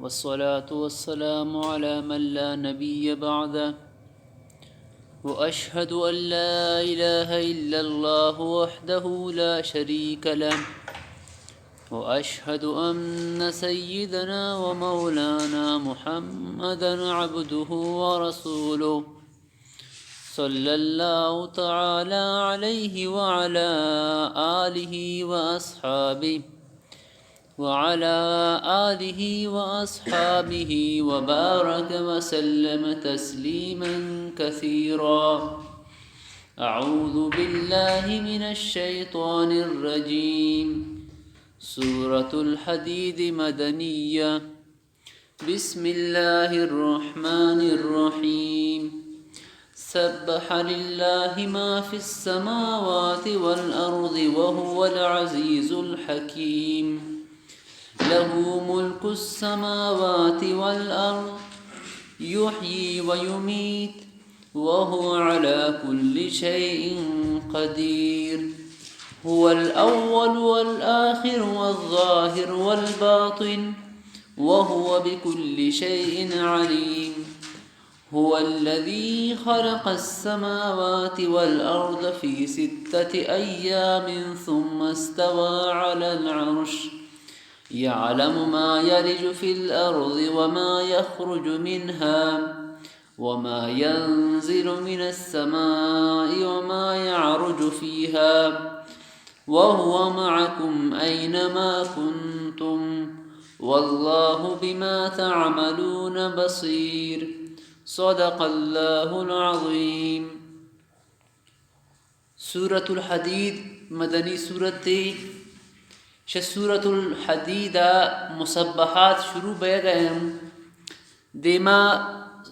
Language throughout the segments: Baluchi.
والصلاة والسلام على من لا نبي بعده، وأشهد أن لا إله إلا الله وحده لا شريك له، وأشهد أن سيدنا ومولانا محمدا عبده ورسوله، صلى الله تعالى عليه وعلى آله وأصحابه، وعلى آله وأصحابه وبارك وسلم تسليما كثيرا. أعوذ بالله من الشيطان الرجيم. سورة الحديد مدنية. بسم الله الرحمن الرحيم. سبح لله ما في السماوات والأرض وهو العزيز الحكيم. له ملك السماوات والأرض يحيي ويميت وهو على كل شيء قدير. هو الأول والآخر والظاهر والباطن وهو بكل شيء عليم. هو الذي خلق السماوات والأرض في ستة أيام ثم استوى على العرش. يعلم ما يلج في الأرض وما يخرج منها وما ينزل من السماء وما يعرج فيها وهو معكم أينما كنتم والله بما تعملون بصير. صدق الله العظيم. سورة الحديد مدني سورة. شہ سورة الحديد ءَ مسبحات شروع بئیگ ءَ اِنت. دیما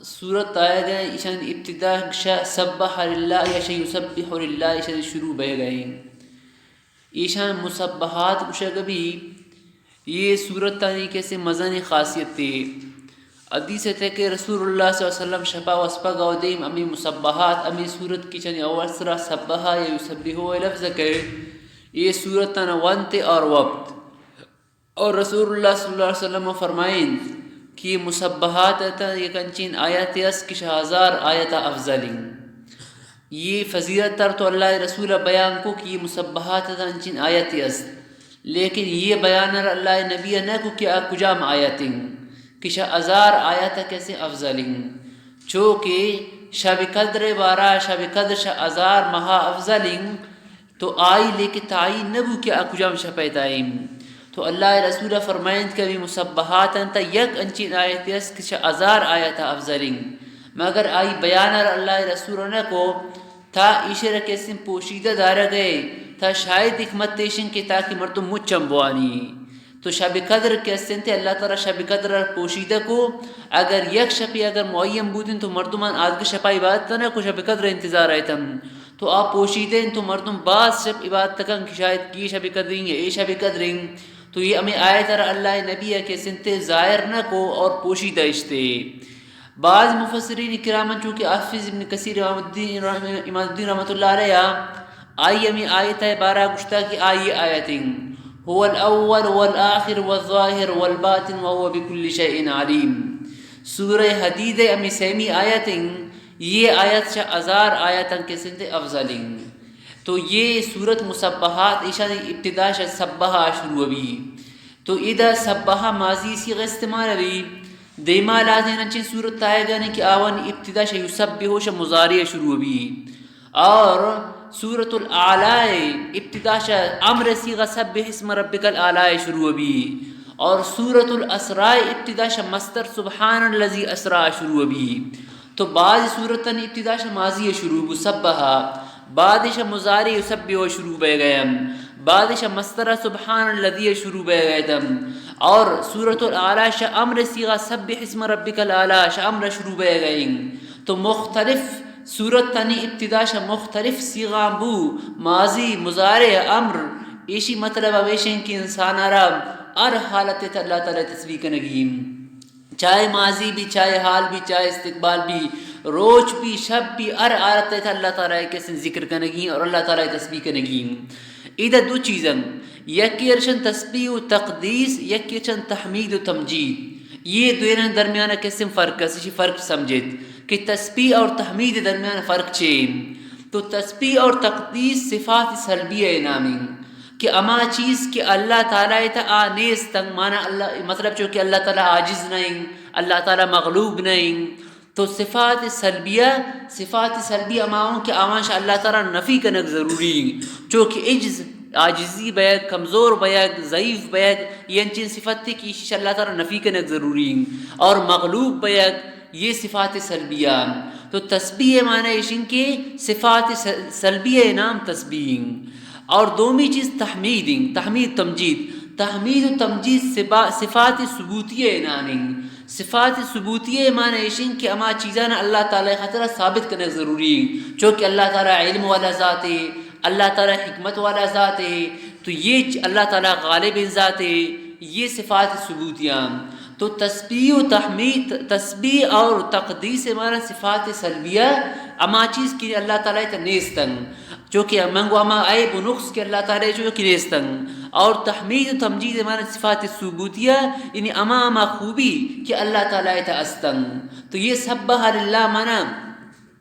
سورت آیگ ءَ ایشانی ابتدا شہ سبح للہ یا شہ یسبح للہ ایشانی شروع بئیگ ءَ اِنت. ایشان مسبحات گوشگ بی. یہ سورتانی کسے مزنیں خاصیتے. حدیث ءَ کہ رسول اللہ صلی اللہ علیہ وسلم شپا وسپگ ءَ دیم ہمیں مسبحات، ہمیں سورت کہ چنی اول سرا سبح یا یسبح لفظ کہ یہ سورتان وانتے اور وقت. اور رسول اللہ صلی اللہ علیہ وسلم فرمائیں کہ یہ مسبحات ءِ تہ یک انچیں آیت است کہ شہ ہزار آیت افضل ایں. یہ فضیلت تر تو اللہ ءِ رسول ءَ بیان کو کہ یہ مسبحات ءِ تہ انچیں آیت است، لیکن یہ بیان اللہ ءِ نبی ءَ نہ کو کہ آ کجام آیت ایں کہ شہ ہزار آیت کسے افضل ایں. چو کہ شب قدر ءِ بارہ، شب قدر شہ ہزار ماہ افضل ایں، تو آئی لیکہ تعین نہ بو کہ آ کجام شپ ءِ تہ ایں. تو اللہ ءِ رسول ءَ فرمائنت کہ ہمیں مسبحات ءِ تہ یک انچیں آیت است کہ شہ ہزار آیت افضل ایں، مگر آئی بیان ءَ اللہ ءِ رسول ءَ نہ کو، تا ایشی ءَ را کسیں پوشیدہ دارگ ءَ، تا شاید حکمت ایش ایں کہ تاکہ مردم مچم بوانی. تو شب قدر کہ است اِنت، اللہ تعالیٰ شب قدر ءَ پوشیدہ کو. اگر یک شپے اگر معین بوتیں تو مردمان آدگہ شپا عبادت نہ کو، شب قدر ءِ انتظار ءَ اتن. تو آ پوشیدہ اِنت تو مردم باز شپ عبادت کن کہ شاید یہ شب قدر ایں یا اے شب قدر ایں. تو یہ ہمیں آیت ءَ را اللہ ءِ نبی ءَ کہ است اِنت ظاہر نہ کو اور پوشیدہ اشتے. بعض مفسرین کرام چونکہ حافظ ابن کثیر امام الدین رحمہ، امام الدین رحمۃ اللہ علیہ، آئی ہمیں آیت ءِ بارہ گوشتا کہ آئی آیت ایں، هو الأول والآخر والظاهر والباطن وهو بكل شيء عليم. سورہ حدید ءِ ہمیں سیمی آیت ایں، یہ آیت شہ ہزار آیتاں کسے تہ افضل ایں. تو یہ سورت مسبحات ایشانی ابتدا شہ سبح ءَ شروع بی. تو ادا سبح ماضی صیغہ استعمال بی. دیما لازم انچیں سورت آیگا نہ کہ آوانی ابتدا شہ یسبح شہ مضارع شروع بی. اور سورة الاعلیٰ ابتدا شہ امر صیغہ سبح اسم ربک الاعلیٰ شروع بی. اور سورة الاسراء ابتدا شہ مصدر سبحان الذی اسری شروع بی. تو بعض سورتانی ابتدا شہ ماضی شروع بو سبح، بعض شہ مضارع یسبح شروع بئیگ ءَ اَنت، بعض شہ مصدر سبحان الذی شروع بئیگ ءَ اَنت، اور سورة الاعلیٰ شہ امر صیغہ سبح اسم ربک الاعلیٰ شہ امر شروع بئیگ ءَ اِنت. تو مختلف سورتانی ابتدا شہ مختلف صیغہ بو، ماضی، مضارع، امر، ایشی مطلب ہمیش اِنت کہ انسان ءَ را ہر حالت ءِ تہ اللہ تعالیٰ ءِ تسبیح کنگی اِنت. چاہے ماضی بی، چاہے حال بی، چاہے استقبال بی، روچ بی، شپ بی، ہر حالت ءِ تہ اللہ تعالیٰ ءِ کسے ذکر کنگی اور اللہ تعالیٰ ءِ تسبیح کنگی. ادا دو چیز اَنت، یکے ارشن تسبیح و تقدیس، یکے ارشن تحمید و تمجید. یہ دوئینانی درمیان کسیں فرق است، اسی فرق سمجھت کہ تسبیح اور تحمید درمیان فرق چے انت؟ تو تسبیح اور تقدیس صفات سلبیہ نام انت کہ اما چیز کہ اللہ تعالی تہ آ نیستن، مانا اللہ، مطلب چو کہ اللہ تعالی عاجز نہ انت، اللہ تعالی مغلوب نہ انت۔ تو صفات سلبیہ، صفات سلبیہ ہما ہوں کہ آوان شہ اللہ تعالی نفی کنگ ضروری انت، چو کہ عجز، عاجزی بیگ، کمزور بیگ، ضعیف بیگ، یہ انچیں صفت کہ ایشی شہ اللہ تعالی نفی کنگ ضروری انت۔ اور مغلوب بیگ، یہ صفات سلبیہ انت۔ تو تسبیح معنی ایش انت کہ صفات س-، سلبیہ نام تسبیح انت۔ اور دومی چیز تحمید انت، تحمید تمجید۔ تحمید و تمجید صفا-، صفات ثبوتیہ نام انت۔ صفات ثبوتیہ معنی ایش انت کہ ہما چیزانا اللہ تعالی خاطرا ثابت کنگ ضروری انت، چو کہ اللہ تعالی علم والا ذات ہے، اللہ تعالی حکمت والا ذات ہے، تو یہ چ-، اللہ تعالی غالب ذات ہے، یہ صفات ثبوتیہ انت۔ تو تسبیح و تحمید، تسبیح اور تقدیس معنی صفات سلبیہ، ہما چیز کہ اللہ تعالی تہ نیستن، چو کہ من گو ہما عیب و نقص کہ اللہ تعالی چو کہ نیستن۔ اور تحمید و تمجید معنی صفات ثبوتیہ، یعنی ہما ہما خوبی کہ اللہ تعالی تہ استن۔ تو یہ سبح للہ معنی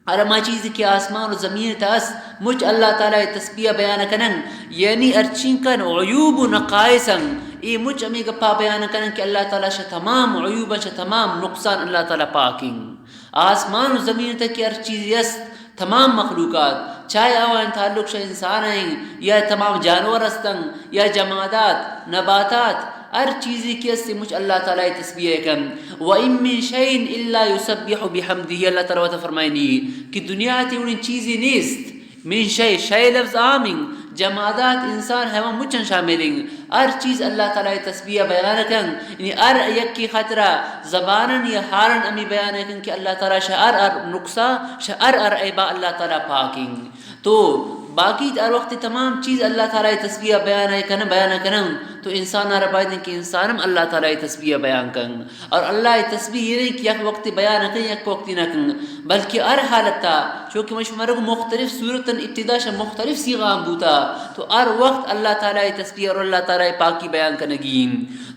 ہر ہما چیز کہ آسمان و زمین تہ است، مچ اللہ تعالی تسبیح بیان کنن، یعنی ہرچین کن عیوب و نقائصن، اے مچ ہمیں گپا بیان کنن کہ اللہ تعالی شہ تمام عیوبن، شہ تمام نقصان اللہ تعالی پاکن۔ آسمان و زمین تہ کہ ہر چیزی است، تمام مخلوقات، چاہے آوان تعلق شہ انسان ہیں یا تمام جانور استن، یا جمادات، نباتات، ہر چیزی کہ است مچ اللہ تعالی تسبیح کن۔ وَإِن مِّن شَيْءٍ إِلَّا يُسَبِّحُ بِحَمْدِهِ، اللہ تعالی وت فرمائنی کہ دنیا تی اڑیں چیزی نیست۔ من شے، شے لفظ عام ہیں، جمادات، انسان، حیوان مچن شامل ہیں۔ ہر چیز اللہ تعالی تسبیح بیان کن، یعنی ہر یکی خاطرا زبانن یا حالن امی بیان کن کہ اللہ تعالی شہ ہر ہر نقصا، شہ ہر ہر عیبا اللہ تعالی پاک ہیں۔ تو باقی ہر وقت تمام چیز اللہ تعالی تسبیح بیان کنن، بیان کنن، تو انسان را باید کہ انسان ہم اللہ تعالی تسبیح بیان کن۔ اور اللہ تسبیح یہ نہیں کہ یک وقت بیان کن، یک وقت نہ کن، بلکہ ہر حالتا، چونکہ من شمارا گو مختلف صورتن ابتدا شہ مختلف صیغہ بوتا، تو ہر وقت اللہ تعالی تسبیح اور اللہ تعالی پاکی بیان کنگی۔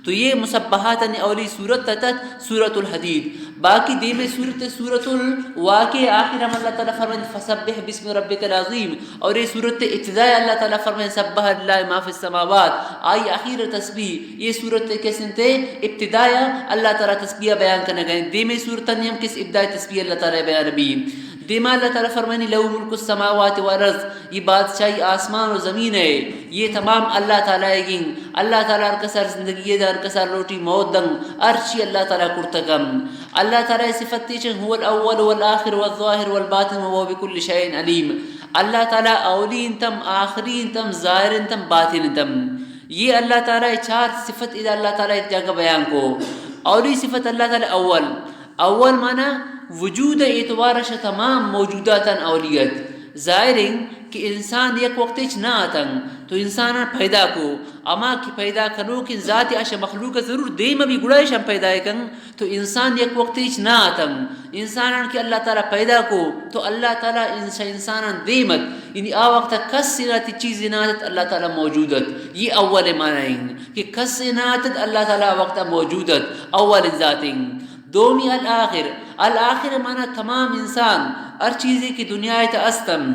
تو یہ مسبحاتن اولی صورت تت سورۃ الحدید۔ باقی دیمے صورت، سورۃ الواقعہ، آخر ہم اللہ تعالی فرمائیں، فسبح باسم ربک العظیم۔ اور یہ سورت ابتداء اللہ تعالی فرمائیں، سبح للہ ما فی السماوات۔ آئی آخر تسبیح، یہ سورت کس انت ابتداء اللہ تعالی تسبیح بیان کنگا۔ دیمے سورت ہم کس ابتداء تسبیح اللہ تعالی بیان بی۔ دیما اللہ تعالی فرمانی، لہ ملک السماوات والارض، یہ بادشاہی آسمان و زمین ہے، یہ تمام اللہ تعالی گیں۔ اللہ تعالی ہر کسار زندگی دے، ہر کسار لوٹی موت دن، ہر چی اللہ تعالی کرتگم۔ اللہ تعالی صفت چن، هو الأول والآخر والظاهر والباطن وهو بكل شيء عليم۔ اللہ تعالی اولی انتم، آخری انتم، ظاہر انتم، باطن انتم۔ یہ اللہ تعالی چار صفت ادا اللہ تعالی ایک جگہ بیان کو۔ اولی صفت اللہ تعالی اول، اول معنی وجود اعتبار شہ تمام موجوداتان اولیت۔ ظاہر ہیں کہ انسان یک وقت چ نہ آتن، تو انسان پیدا کو، اما کہ پیدا کنوکیں ذات اشہ مخلوق ضرور دیم بھی گڑا اشان پیدا کن، تو انسان یک وقت چ نہ آتن۔ انسانان کہ اللہ تعالی پیدا کو، تو اللہ تعالی انس-، انسانان دیمت، یعنی آ وقت کس نہ تی چیز نہ آتت، اللہ تعالی موجود ات۔ یہ اول معنی ہیں کہ کس نہ آتت، اللہ تعالی آ وقت موجود ات، اول ذات ہیں۔ دومی الآخر، الآخر معنی تمام انسان، ہر چیزے کہ دنیا ات استن،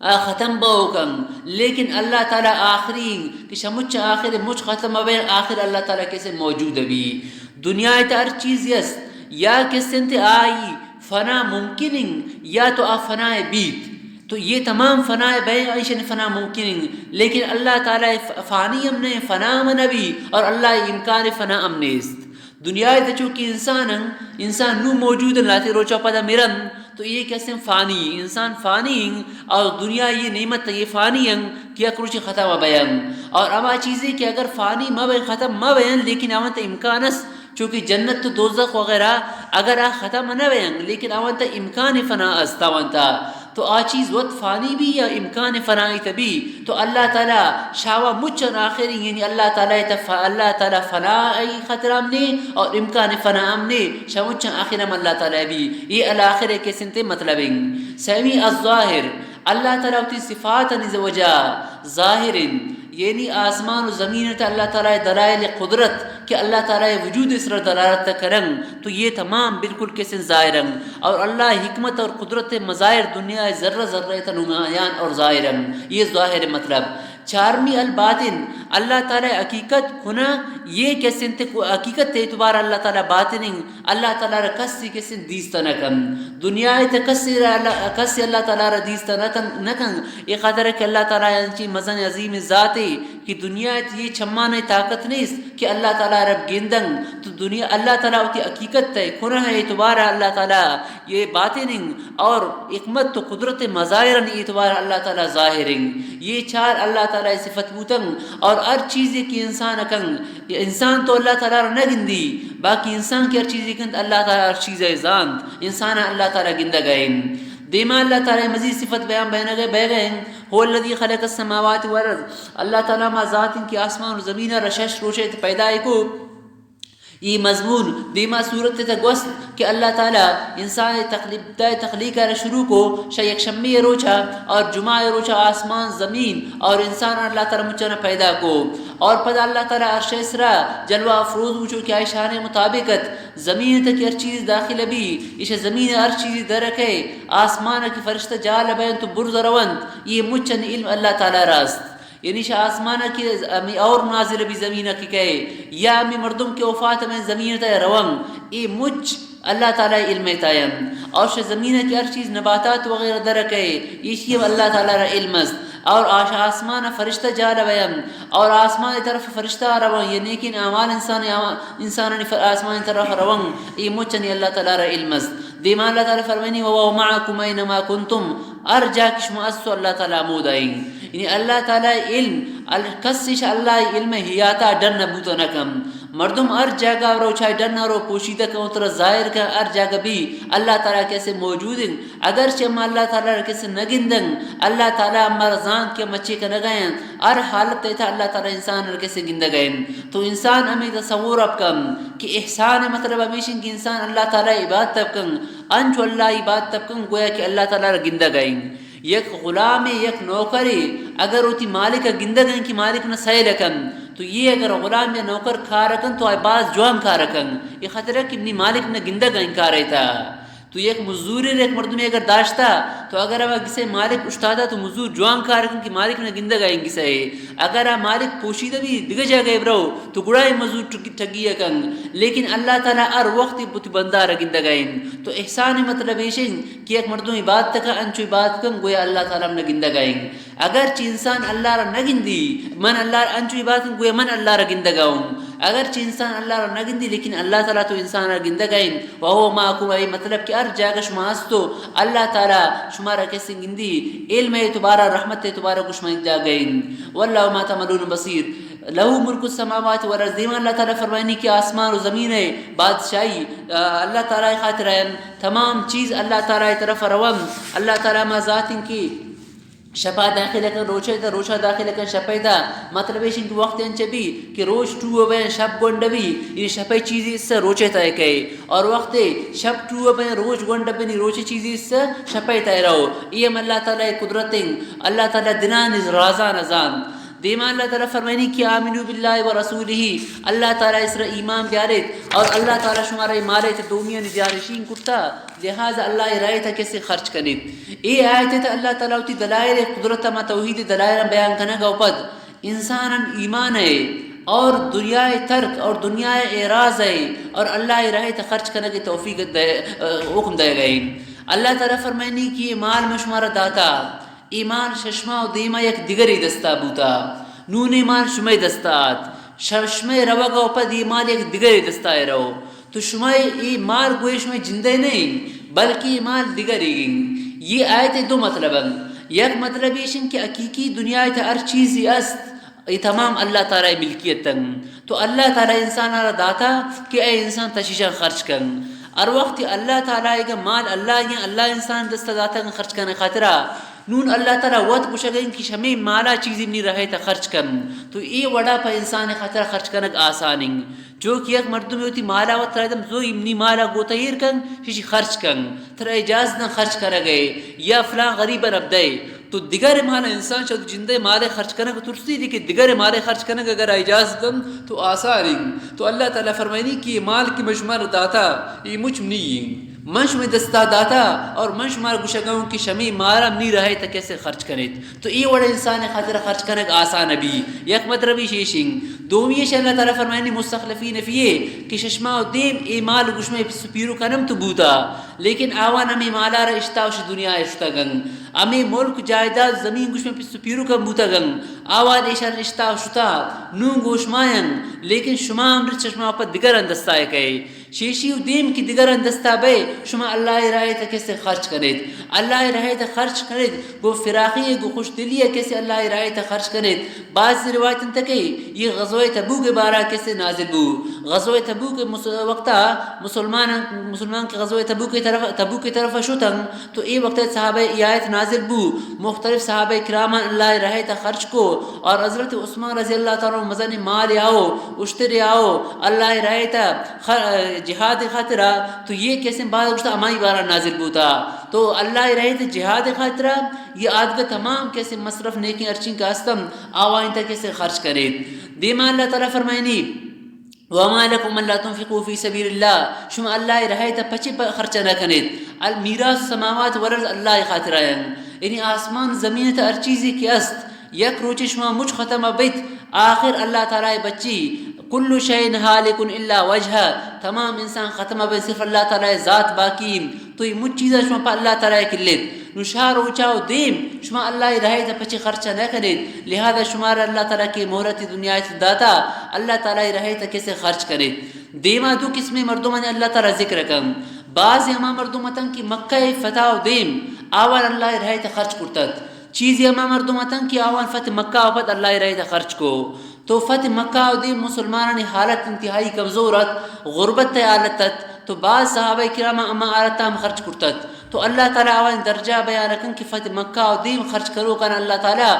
آ ختم بوکن، لیکن اللہ تعالی آخری کہ شمچ آخر مچ ختم بین، آخر اللہ تعالی کسے موجود بی۔ دنیا ات ہر چیز است، یا کس انت آئی فنا ممکن ہیں، یا تو آ فنا بیت۔ تو یہ تمام فنا بین، ایشن فنا ممکن ہیں، لیکن اللہ تعالی ف-، فانی ہم نہیں، فنا ہم نبی، اور اللہ امکان فنا ہم نیست۔ دنیا ات چونکہ انسان ہیں، انسان نو موجود ہیں، لاتے روچا پدا مرن، تو یہ کسے فانی، انسان فانی ہیں، اور دنیا یہ نعمت یہ فانی ہیں کہ یک روچے ختم بیان۔ اور اما چیزیں کہ اگر فانی مہ بین، ختم مہ بین، لیکن آوان تا امکان است، چونکہ جنت و دوزخ وغیرہ اگر آ ختم نہ بین، لیکن آوان تا امکان فنا است آوان تا۔ تو آ چیز وت فانی بی یا امکان فنائی تبی، تو اللہ تعالی شاوا مچن آخری، یعنی اللہ تعالی تف-، اللہ تعالی فنائی خطر ہم نے اور امکان فنا ہم نے، شا مچن آخر ہم اللہ تعالی بی۔ یہ الآخر کس انت مطلب ہیں۔ سیمی الظاہر، اللہ تعالی وتی صفات نز وجہ ظاہر ہیں، یعنی آسمان و زمین تا اللہ تعالی دلائل قدرت، کہ اللہ تعالیٰ ءِ وجود ءِ سرا دلالت کنن، تو یہ تمام بالکل کسیں ظاہرن۔ اور اللہ ءِ حکمت اور قدرت ءِ مظاہر دنیا ءِ ذرہ ذرہ ءِ تہ نمایاں اور ظاہرن۔ یہ ظاہر مطلب۔ چارمی الباطن، اللہ تعالیٰ ءِ حقیقت کنہ، یہ کسیں تے کو حقیقت ءِ اعتبار اللہ تعالیٰ باطن انت، اللہ تعالیٰ را کسی کسیں دیست نہ کن۔ دنیا ءِ تہ کسی را اللہ، کسی اللہ تعالیٰ را دیست نہ کن، نہ کن۔ یہ خاطر کہ اللہ تعالیٰ انچی مزن عظیم ذاتے کہ دنیا ءِ تہ یہ چمانے طاقت نیست کہ اللہ تعالیٰ را گندن۔ تو دنیا، اللہ تعالیٰ وتی حقیقت ءِ کنہ ءِ اعتبار اللہ تعالیٰ یہ باطن انت، اور حکمت و قدرت ءِ مظاہر ءِ اعتبار اللہ تعالیٰ ظاہر انت۔ یہ چار اللہ تعالیٰ ءِ صفت بوتن۔ اور ہر چیزے کہ انسان کن، انسان تو اللہ تعالیٰ را نہ گندی، باقی انسان کہ ہر چیزے کنت، اللہ تعالیٰ ہر چیزے زانت، انسان اللہ تعالیٰ گندگ ءَ انت۔ دیما اللہ تعالیٰ ءِ مزید صفت بیان بینگ ءَ، بیگ ءَ انت، هو الذي خلق السماوات والارض، اللہ تعالیٰ ہما ذات انت کہ آسمان و زمین ءَ را شش روچے ءِ تہ پیدا کو۔ ای مضمون دیما صورت ءِ تہ گوست کہ اللہ تعالیٰ انسان ءِ تخلیق، ابتداء تخلیق ءَ را شروع کو شہ یک شمے ءِ روچا، اور جمعہ ءِ روچا آسمان، زمین اور انسان اللہ تعالیٰ مچانا پیدا کو۔ اور پدا اللہ تعالیٰ عرش ءِ سرا جلوہ افروز بو، چو کہ آئی شان ءِ مطابق ات۔ زمین ءِ تہ کہ ہر چیز داخل بی، ایشہ زمین ءِ ہر چیز در کئے، آسمان ءَ کہ فرشتہ جال بینت و برز رونت، یہ مچن علم اللہ تعالیٰ ءَ را است۔ یعنی شہ آسمان ءَ کہ ہمے اور نازل بی زمین ءَ کہ کئے، یا ہمے مردم کہ وفات ہمے زمین ءِ تہ ءَ روان، اے مچ اللہ تعالیٰ ءِ علم ءِ تہ ءَ انت۔ اور شہ زمین ءَ کہ ہر چیز نباتات وغیرہ در کئے، ایشی ہم اللہ تعالیٰ ءَ را علم است۔ اور آش-، آسمان ءَ فرشتہ جال بینت، اور آسمان ءِ طرف فرشتہ روان، یا نیکیں اعمال انسان، انسانانی فر-، آسمان ءِ طرف روان، اے مچنی اللہ تعالیٰ ءَ را علم است۔ دیما اللہ تعالیٰ فرمائنی، "وهو معكم أينما كنتم"، ہر جا کہ شما استو اللہ تعالیٰ ہمودا انت۔ یعنی اللہ تعالیٰ ءِ علم، ال-، کس ایش اللہ ءِ علم ءِ حیاتا ڈن نہ بوتا نہ کن۔ مردم ہر جاگہ رو، چاہے ڈن رو، پوشیدہ کن، ترا ظاہر کن، ہر جاگہ بی اللہ تعالیٰ کسے موجود انت۔ اگرچہ ہم اللہ تعالیٰ را کسے نہ گندن، اللہ تعالیٰ ہم را زانت کہ مچے کنگا انت۔ ہر حالت ءِ تہ اللہ تعالیٰ انسان را کسے گندگا انت۔ تو انسان ہمے تصور ءَ بکن کہ احسان ءِ مطلب ہمیش انت کہ انسان اللہ تعالیٰ ءِ عبادت ءَ بکن، انچو اللہ ءِ عبادت ءَ بکن گویا کہ اللہ تعالیٰ را گندگا انت۔ یک غلامے، یک نوکرے اگر وتی مالک ءَ گندگا انت کہ مالک منا سیل کن، تو یہ اگر غلام یا نوکر کار کن تو آئی باز جوان کار کن، یہ خاطر کہ منی مالک منا گندگا انت کار ءِ تہ۔ تو یک مزدورے، یک مردمے اگر داشتا، تو اگر ہما گسے مالک اوشتادا تو مزدور جوان کار کن کہ مالک منا گندگا انت گسے۔ اگر آ مالک پوشیدہ بی دگہ جاگہ برو تو گڑا اے مزدور ٹگی، ٹگی کن۔ لیکن اللہ تعالیٰ ہر وقت وتی بندہ را گندگا انت۔ تو احسان ءِ مطلب ایش انت کہ یک مردم عبادت کن، انچو عبادت کن گویا اللہ تعالیٰ منا گندگا انت۔ اگرچہ انسان اللہ را نہ گندی، من اللہ را انچو عبادت کن گویا من اللہ را گندگا اوں۔ اگرچہ انسان اللہ را نہ گندی، لیکن اللہ تعالیٰ تو انسان را گندگا انت۔ وهو معكم، اے مطلب کہ ہر جاگہ شما استو، اللہ تعالیٰ شما را کسے گندی، علم ءِ اعتبارا، رحمت ءِ اعتبارا گو شما یک جاگہ انت۔ والله بما تعملون بصير۔ له ملك السماوات والارض، دیما اللہ تعالیٰ فرمائنی کہ آسمان و زمین ءِ بادشاہی، آ، اللہ تعالیٰ ءِ خاطر ءَ انت، تمام چیز اللہ تعالیٰ ءِ طرف ءَ روان۔ اللہ تعالیٰ ہما ذات انت کہ شپا داخل کن روچے تہ، روچا داخل کن شپے تہ۔ مطلب ایش انت کہ وقت انچ بی کہ روچ ٹوہ بین، شپ گونڈ بی، یعنی شپے چیزی حصہ روچے تہ کئے۔ اور وقت شپ ٹوہ بین، روچ گونڈ بی، یعنی روچے چیزی حصہ شپے تہ رو۔ اے ہم اللہ تعالیٰ ءِ قدرت انت، اللہ تعالیٰ ءِ دلانی رازان زانت۔ دیما اللہ تعالیٰ فرمائنی کہ آمنوا بالله ورسوله، اللہ تعالیٰ ءِ سرا ایمان بیاریت، اور اللہ تعالیٰ شمارا اے مال ءِ تہ دومیانی جانشین کرتا، لہذا اللہ ءِ راہ ءِ تہ کسے خرچ کنیت۔ اے آیت ءِ تہ اللہ تعالیٰ وتی دلائل قدرت، ہما توحید ءِ دلائل بیان کنگا و پد انسانان ایمان ءِ اور دنیا ءِ ترک اور دنیا ءِ اعراض ءِ اور اللہ ءِ راہ ءِ تہ خرچ کنگ ءِ توفیق دے، حکم دئیگا انت۔ اللہ تعالیٰ فرمائنی کہ اے مال من شمارا داتا، اے مال شہ شما و دیما یک دگرے دستا بوتا، نون اے مال شمئے دستا آت، شہ شمئے روگا و پد اے مال یک دگرے دستا ءَ رو۔ تو شمئے اے مال گوئے شمئے جندئے نہ انت، بلکہ اے مال دگرے انت۔ یہ آیت ءِ دو مطلب انت۔ یک مطلب ایش انت کہ حقیقی دنیا ءِ تہ ہر چیزے است، اے تمام اللہ تعالیٰ ءِ ملکیت انت۔ تو اللہ تعالیٰ انسان ءَ را داتا کہ اے انسان تہ چیزاں خرچ کن۔ ہر وقت اللہ تعالیٰ ءَ اگاں مال اللہ ءَ، اللہ انسان دست ءَ داتگ خرچ کنگ ءِ خاطرا، نون اللہ تعالیٰ وت گوشگ ءَ انت کہ شمے مالا چیزے منی راہ ءِ تہ خرچ کن۔ تو اے وڑا پہ انسان ءِ خاطرا خرچ کنگ آسان انت۔ چو کہ یک مردمے وتی مالا وت ترا دم زو منی مالا گوتا ایر کن، چیزے خرچ کن، ترا اجازت دن خرچ کنگ ءِ یا فلاں غریب ءَ بدئے۔ تو دگرے مال، انسان چہ جندے مال خرچ کنگ ترسی، لیکن دگرے مال خرچ کنگ اگر اجازت دن تو آسان ایں۔ تو اللہ تعالی فرمائنی کہ یہ مال کہ من شما را داتا، یہ مچ منی ایں۔ من شما دستا داتا اور من شما را گوشگا اوں کہ شمی مارا منی راہ تک کیسے خرچ کنیت۔ تو اے وڑ انسان خاطر خرچ کنگ آسان بی۔ یک مطلب ایش ایشیں۔ دومی ایش اللہ تعالی فرمائنی مستخلفین فیہ کہ ششما و دیم اے مال گوشمے پس پیرو کنم تو بوتا۔ لیکن آوان ہمے مالا را اشتا و شہ دنیا اشتگن۔ ہمے ملک جائیداد زمین گوشمے پس پیرو کن بوتگن۔ آوان ایشان اشتا و شتا۔ نون گوشماین۔ لیکن شما امر چشما پہ دگران دستا کئے۔ شیشی و دیم کہ دگران دستا بئے، شما اللہ راہ تک کسے خرچ کنیت۔ اللہ راہ تک خرچ کنیت۔ گو فراخی گو خوشدلی کسے اللہ راہ تک خرچ کنیت۔ بعض روایت انت کہ یہ غزوہ تبوک بارہ کسے نازل بو۔ غزوہ تبوک مس-، وقتا مسلمان، مسلمان کہ غزوہ تبوک طرف، تبوک طرف شتن، تو اے وقت صحابہ ای آیت نازل بو۔ مختلف صحابہ کرامان اللہ راہ تک خرچ کو اور حضرت عثمان رضی اللہ تعالی عنہ مزن مال آؤ، اشتر آؤ، اللہ راہ تک خ-، جہاد خاطرہ، تو یہ کسے بعد گوشتا ہمائی بارہ نازل بوتا۔ تو اللہ راہ تک جہاد خاطرہ یہ آدگہ تمام کسے مصرف نیکیں ہرچین کہ ہستم، آوانی تک کسے خرچ کنیت۔ دیما اللہ تعالی فرمائنی، وما لكم ألا تنفقوا في سبيل الله، شما اللہ راہ تک پچے پ-، خرچہ نہ کنیت۔ المیراث السماوات والارض اللہ خاطرہ ایں۔ یعنی آسمان زمین تک ہر چیزی کہ است، یک روچے شما مچ ختم بیت، آخر اللہ تعالی بچی، كل شيء هالك إلا وجهه، تمام انسان ختم بیت، صرف اللہ تعالی ذات باقی۔ تو یہ مچ چیزاں شما پہ اللہ تعالی کلیت۔ نو شہ روچا و دیم شما اللہ راہ تک پچے خرچہ نہ کنیت، لہذا شما را اللہ تعالی کہ مہلت دنیا تک داتا، اللہ تعالی راہ تک کسے خرچ کنیت۔ دیما دو قسمیں مردمانی اللہ تعالی ذکر کن۔ بعض ہما مردم اتن کہ مکہ فتح و دیم آوان اللہ راہ تک خرچ کرتت۔ چیزی ہما مردم اتن کہ آوان فتح مکہ و پد اللہ راہ تک خرچ کو۔ تو فتح مکہ و دیم مسلمانانی حالت انتہائی کمزور ات، غربت حالت ات۔ تو بعض صحابہ کرام ہما حالت ہم خرچ کرتت۔ تو اللہ تعالی آوانی درجہ بیان کن کہ فتح مکہ و دیم خرچ کروکان اللہ تعالی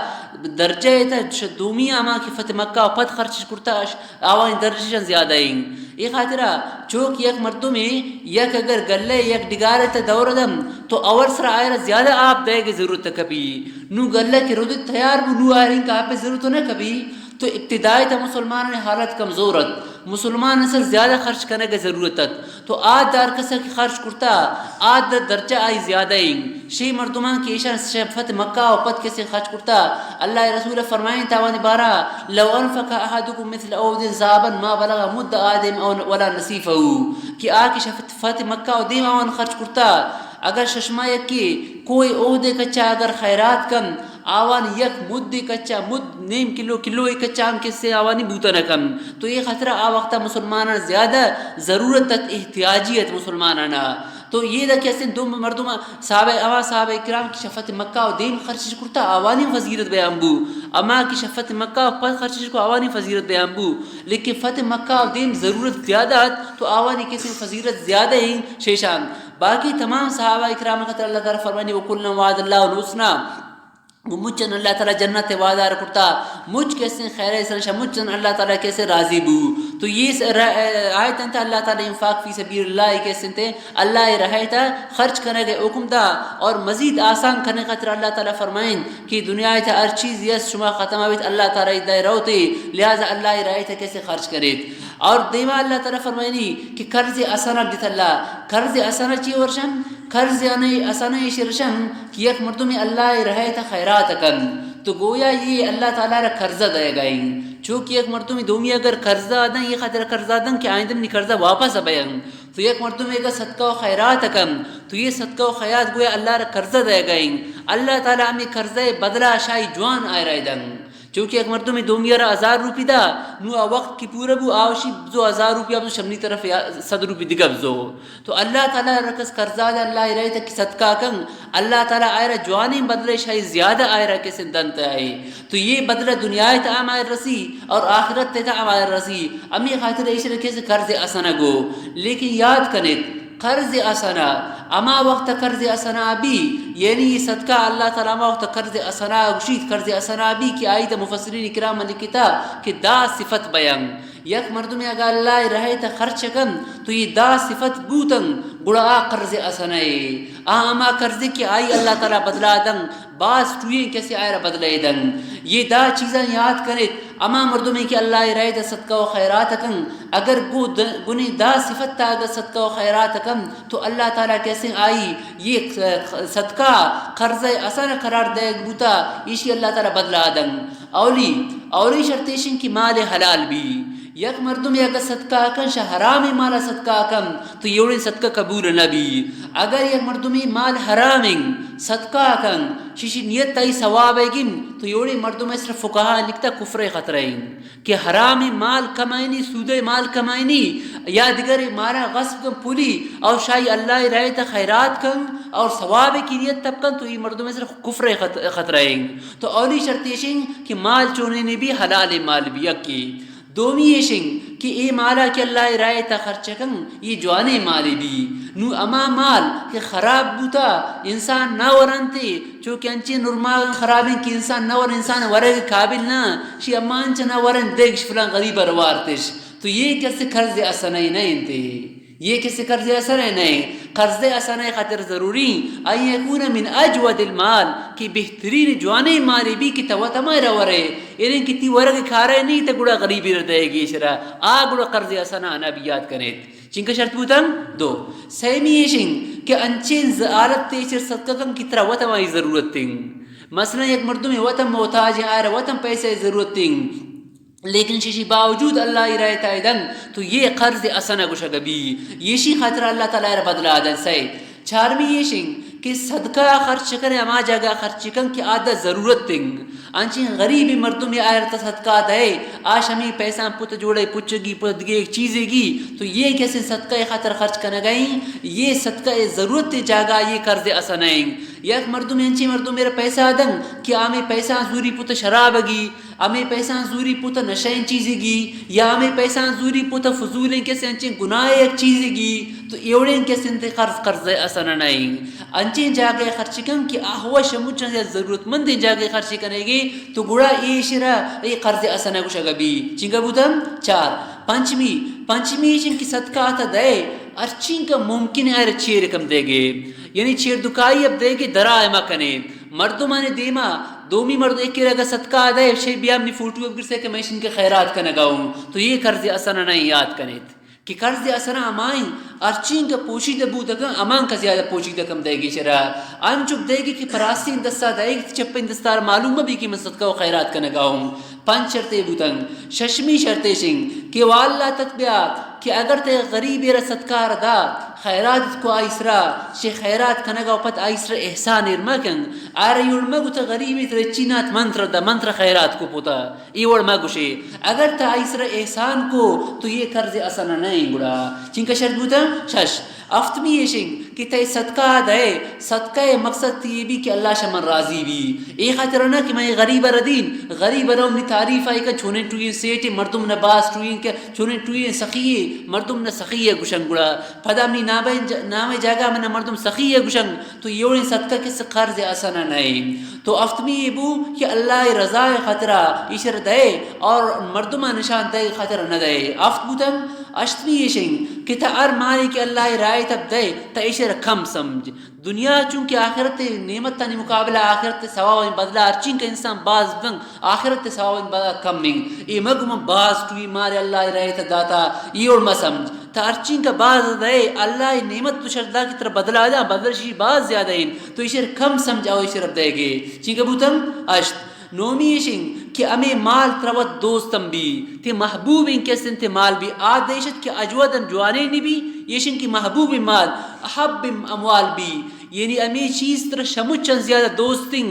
درجہ ایتا شہ دومی ہما کہ فتح مکہ و پد خرچ کرتا، اش-، آوانی درجہ شان زیادہ ایں۔ اے خاطرہ چوک یک مردمے یک اگر گلے یک ڈگارے تا دور دم تو اول سر آئرا زیادہ آپ دے گے ضرورت کپی۔ نو گلہ کہ رودت تیار بو، نو آئرین کا آپ ضرورت نہ کپی۔ تو ابتدائی تا مسلمانانی حالت کمزور ات، مسلمان سر زیادہ خرچ کنگ ضرورت ات۔ تو آ دار کسا کہ خرچ کرتا، آ در درجہ آئی زیادہ ایں۔ شی مردمان کہ ایشان شہ فتح مکہ و پد کسے خرچ کرتا، اللہ رسول فرمائیں تاوانی بارہ، لو انفق احدكم مثل احد ذهبا ما بلغ مد احدهم ولا نصيفه، کہ آ کہ شہ فتح مکہ و دیم آوان خرچ کرتا، اگر ششما یکی کوئی عہدے کچا اگر خیرات کن، آوان یک مدی کچا، مد نیم کلو، کلو ای کچا ہم کسے آوانی بوتا نہ کن۔ تو یہ خاطرہ آ وقتا مسلمانان زیادہ ضرورت ات، احتیاجی ات مسلمانانا۔ تو یہ دا کہ اسیں دو مردم صحابہ، اما صحابہ کرام کہ شہ فتح مکہ و دیم خرچش کرتا، آوانی فضیلت بیان بو۔ اما کہ شہ فتح مکہ و پد خرچش کو، آوانی فضیلت بیان بو۔ لیکن فتح مکہ و دیم ضرورت زیادہ ات، تو آوانی کسیں فضیلت زیادہ ایں شیشان۔ باقی تمام صحابہ کرام خاطر اللہ تعالی فرمانی، وكلا وعد الله الحسنى، گو مچن اللہ تعالی جنت وعدہ ار کرتا، مچ کسیں خیر سر شا مچن اللہ تعالی کسے راضی بو۔ تو یہ س-، ر-، آیت انت اللہ تعالی انفاق فی سبیل اللہ کسیں تے اللہ راہ تا خرچ کنگ حکم دا اور مزید آسان کنگ خاطر اللہ تعالی فرمائیں کہ دنیا تا ہر چیز یس شما ختم بیت، اللہ تعالی دے روتے، لہذا اللہ راہ تا کسے خرچ کریت۔ اور دیما اللہ تعالی فرمائنی کہ قرض حسنہ دیت اللہ۔ قرض حسنہ چی ورشن؟ قرض یعنی حسنہ ایش ورشن کہ یک مردمی اللہ راہ تا خیرات کن، تو گویا یہ اللہ تعالی را قرضہ دے گئیں۔ چونکہ یک مردمی دومی اگر قرضہ دن، یہ خاطر قرضہ دن کہ آئندہ منی قرضہ واپس بیان۔ تو یک مردمی اگر صدقہ و خیرات کن، تو یہ صدقہ و خیرات گویا اللہ را قرضہ دے گئیں۔ اللہ تعالی ہمیں قرضہ بدلہ شاہی جوان آئے رائے دن۔ چونکہ یک مردمے دومی را ہزار روپی دا، نو آ وقت کہ پورا بو، آ وشی بزو ہزار روپی، بزو شمنی طرف یا صد روپی دگہ بزو۔ تو اللہ تعالی را کس قرضہ دا، اللہ راہ تک صدقہ کن، اللہ تعالی آئرا جوانیں بدلے شاہی زیادہ آئرا کسے دنت آئے۔ تو یہ بدلہ دنیا تا ہم آئر رسی اور آخرت تا ہم آئر رسی۔ ہمیں خاطر ایش را کسے قرض حسنہ گو۔ لیکن یاد کنیت، قرض حسنہ، ہما وقت قرض حسنہ بی، یعنی یہ صدقہ اللہ تعالی ہما وقت قرض حسنہ گوشیت، قرض حسنہ بی کہ آئی تا مفسرین کرام لکھتا کہ دا صفت بیان، یک مردمے اگاں اللہ ءِ راہ ءِ تہ خرچ کن تو اے دہ صفت بوتن، گڑا آ قرض حسنہ اے۔ آ ہما قرضے کہ آئی اللہ تعالی بدلا دن، باز ٹوئیں کسے آئرا بدلے دن۔ اے دہ چیزاں یاد کنیت، ہما مردمے کہ اللہ ءِ راہ ءِ تہ صدقہ و خیرات کن، اگر گو د-، گنی دہ صفت تا اگر صدقہ و خیرات کن تو اللہ تعالی کسے آئی اے صدقہ قرض حسنہ قرار دیگ بوتا، ایشی اللہ تعالی بدلا دن۔ اولی، اولی شرط ایشیں کہ مال حلال بی۔ یک مردمے اگر صدقہ کن، شہ حرامیں مالا صدقہ کن، تو اے وڑیں صدقہ قبول نہ بی۔ اگر یک مردمے مال حرامیں صدقہ کن، ششی نیت تئی ثواب گن، تو اے وڑیں مردم صرف فقہا لکھتا کفر خطرہ ایں کہ حرامیں مال کمائنی، سودے مال کمائنی، یا دیگر مارا غصب کن پولی، او شاہی اللہ ءِ راہ ءِ تہ خیرات کن اور ثواب کی نیت تب کن، تو اے مردم صرف کفر خط-، خطرہ ایں۔ تو اولی شرط ایشیں کہ مال چونیں بی، حلال مال بی، یکی۔ دومی ایشیں کہ اے مالا کہ اللہ ءِ راہ ءِ تہ خرچ کن، اے جوانیں مالے بی۔ نو ہما مال کہ خراب بوتا، انسان نہ ورنتے، چو کہ انچیں نرماغ خرابیں کہ انسان نہ ور، انسان ورگ قابل نہ، شی اما انچ نہ ورن، دگش فلان غریب ءَ وارتش۔ تو اے کسے قرض حسنہ نہ انتے۔ اے کسے قرض حسنہ نہ ایں۔ قرض حسنہ ءِ خاطر ضروری ان یکون من اجود المال، کہ بہترین جوانیں مالے بی کہ تو وت ہمائرا ورے، یعنی کہ تی ورگ کارے نہیں تو گڑا غریبی را دے گی ایشرا، آ گڑا قرض حسنہ نہ بی، یاد کنیت۔ چنکہ شرط بوتن دو۔ سیمی ایشیں کہ انچیں ز-، حالت ایشر صدقہ کن کہ ترا وت ہمائی ضرورت ایں۔ مثلاً یک مردمے وت ہم محتاج ایں، آئرا وت ہم پیسہ ضرورت ایں۔ لیکن ششی باوجود اللہ ءِ راہ ءِ تہ دن تو اے قرض حسنہ گوشگ بی، ایشی خاطر اللہ تعالی ءَ را بدلا دن۔ سئے، چارمی ایشیں کہ صدقہ خرچ کنے ہما جاگہ خرچ کن کہ آ دہ ضرورت ایں۔ انچیں غریب مردمے آئرا تہ صدقہ دئے، آ شمی پیساں پت جوڑے پچگی، پت دگہ یک چیزے گی، تو اے کسے صدقہ ءِ خاطر خرچ کنگ ایں، اے صدقہ ءِ ضرورت ءِ جاگہ اے قرض حسنہ ایں۔ یک مردمے انچیں مردمے را پیسہ دن کہ آ ہمے پیساں زوری پت شراب گی، ہمے پیساں زوری پت نشئیں چیزے گی، یا ہمے پیساں زوری پت فضولیں کسے انچیں گناہ یک چیزے گی، تو اے وڑیں کسے انت قرض، قرض حسنہ نہ ایں۔ انچیں جاگہ خرچ کن کہ آ وش مچاں یا ضرورت مندیں جاگہ خرچ کنگے، تو گڑا ایشرا اے قرض حسنہ گوشگ بی۔ چنکہ بوتن چار۔ پنچمی، پنچمی ایشیں کہ صدقہ آتا دئے، ہرچینکہ ممکن ایں آئرا چیر کم دیگے، یعنی چیر دکائی اب دیگے، دراہ مکنے۔ مردمانی دیما دومی مردم ایک اگہ صدقہ دئے، شے بیا منی فوٹو اب گرسے کہ میں ایشن کہ خیرات کنگا اوں، تو اے قرض حسنہ نہ ایں، یاد کنیت کہ قرض حسنہ ہمائیں ہرچینکہ پوشیدہ بوتگاں، ہمان کہ زیادہ پوشیدہ کم دئیگی شرا۔ انچک دئیگی کہ پہ راستیں دستا دئیگ، چپیں دستا معلوم بی کہ من صدقہ و خیرات کنگا اوں۔ پنچ شرطے بوتن۔ ششمی شرط ایشیں کہ واللہ تت بیا کہ اگر تے غریبے را صدقہ را دا، خیرات کو آئی سرا، چہ خیرات کنگا و پد آئی سرا احسان ایر مکن۔ آرا یوڑ مگو تے غریبے ترا چی نات، من ترا دا، من ترا خیرات کو پوتا۔ اے وڑ مہ گوشے، اگر تا آئی سرا احسان کو تو اے قرض حسنہ نہ ایں گڑا۔ چنکہ شرط بوتن شش۔ ہفتمی ایشیں کہ تئی صدقہ دئے، صدقہ ءِ مقصد تی اے بی کہ اللہ شہ من راضی بی۔ اے خاطر نہ کہ من اے غریب ءَ ردین، غریب ءَ رو منی تعریف آئی کن، چونیں ٹوئیں سیٹے، مردم نہ باز ٹوئیں کہ، چونیں ٹوئیں سخی، مردم نہ سخی ءَ گوشن گڑا۔ پدا منی نام ءِ ج-، نام ءِ جاگہ من مردم سخی ءَ گوشن۔ تو اے وڑیں صدقہ کس قرض حسنہ نہ ایں۔ تو ہفتمی اے بو کہ اللہ ءِ رضا ءِ خاطرا ایشر دئے اور مردماں نشان دئے خاطر نہ دئے۔ ہفت بوتن۔ ہشتمی ایشیں کہ تا ہر مالے کہ اللہ ءِ راہ ءِ تب دئے، تا ایشر کم سمجھ۔ دنیا چونکہ آخرت ءِ نعمتانی مقابلہ، آخرت ءِ ثوابانی بدلہ ہرچینکہ انسان باز بن، آخرت ءِ ثوابانی بدلہ کم ایں۔ اے مگو من باز ٹوئی مال اللہ ءِ راہ ءِ تہ داتا، اے وڑ مہ سمجھ۔ تا ہرچینکہ باز دئے، اللہ ءِ نعمت تو شر دا کہ ترا بدلہ دا، بدلہ شی باز زیادہ ایں۔ تو ایشر کم سمجھ او ایشر دئیگے۔ چینکہ بوتن ہشت۔ نومی ایشیں کہ ہمے مال ترا وت دوستم بی، تے محبوبیں کس انت تے مال بی، آ دیشت کہ اجودن جوانینی بی، ایشیں کہ محبوبیں مال، احب اموال بی، یعنی ہمے چیز ترا شمچن زیادہ دوستیں۔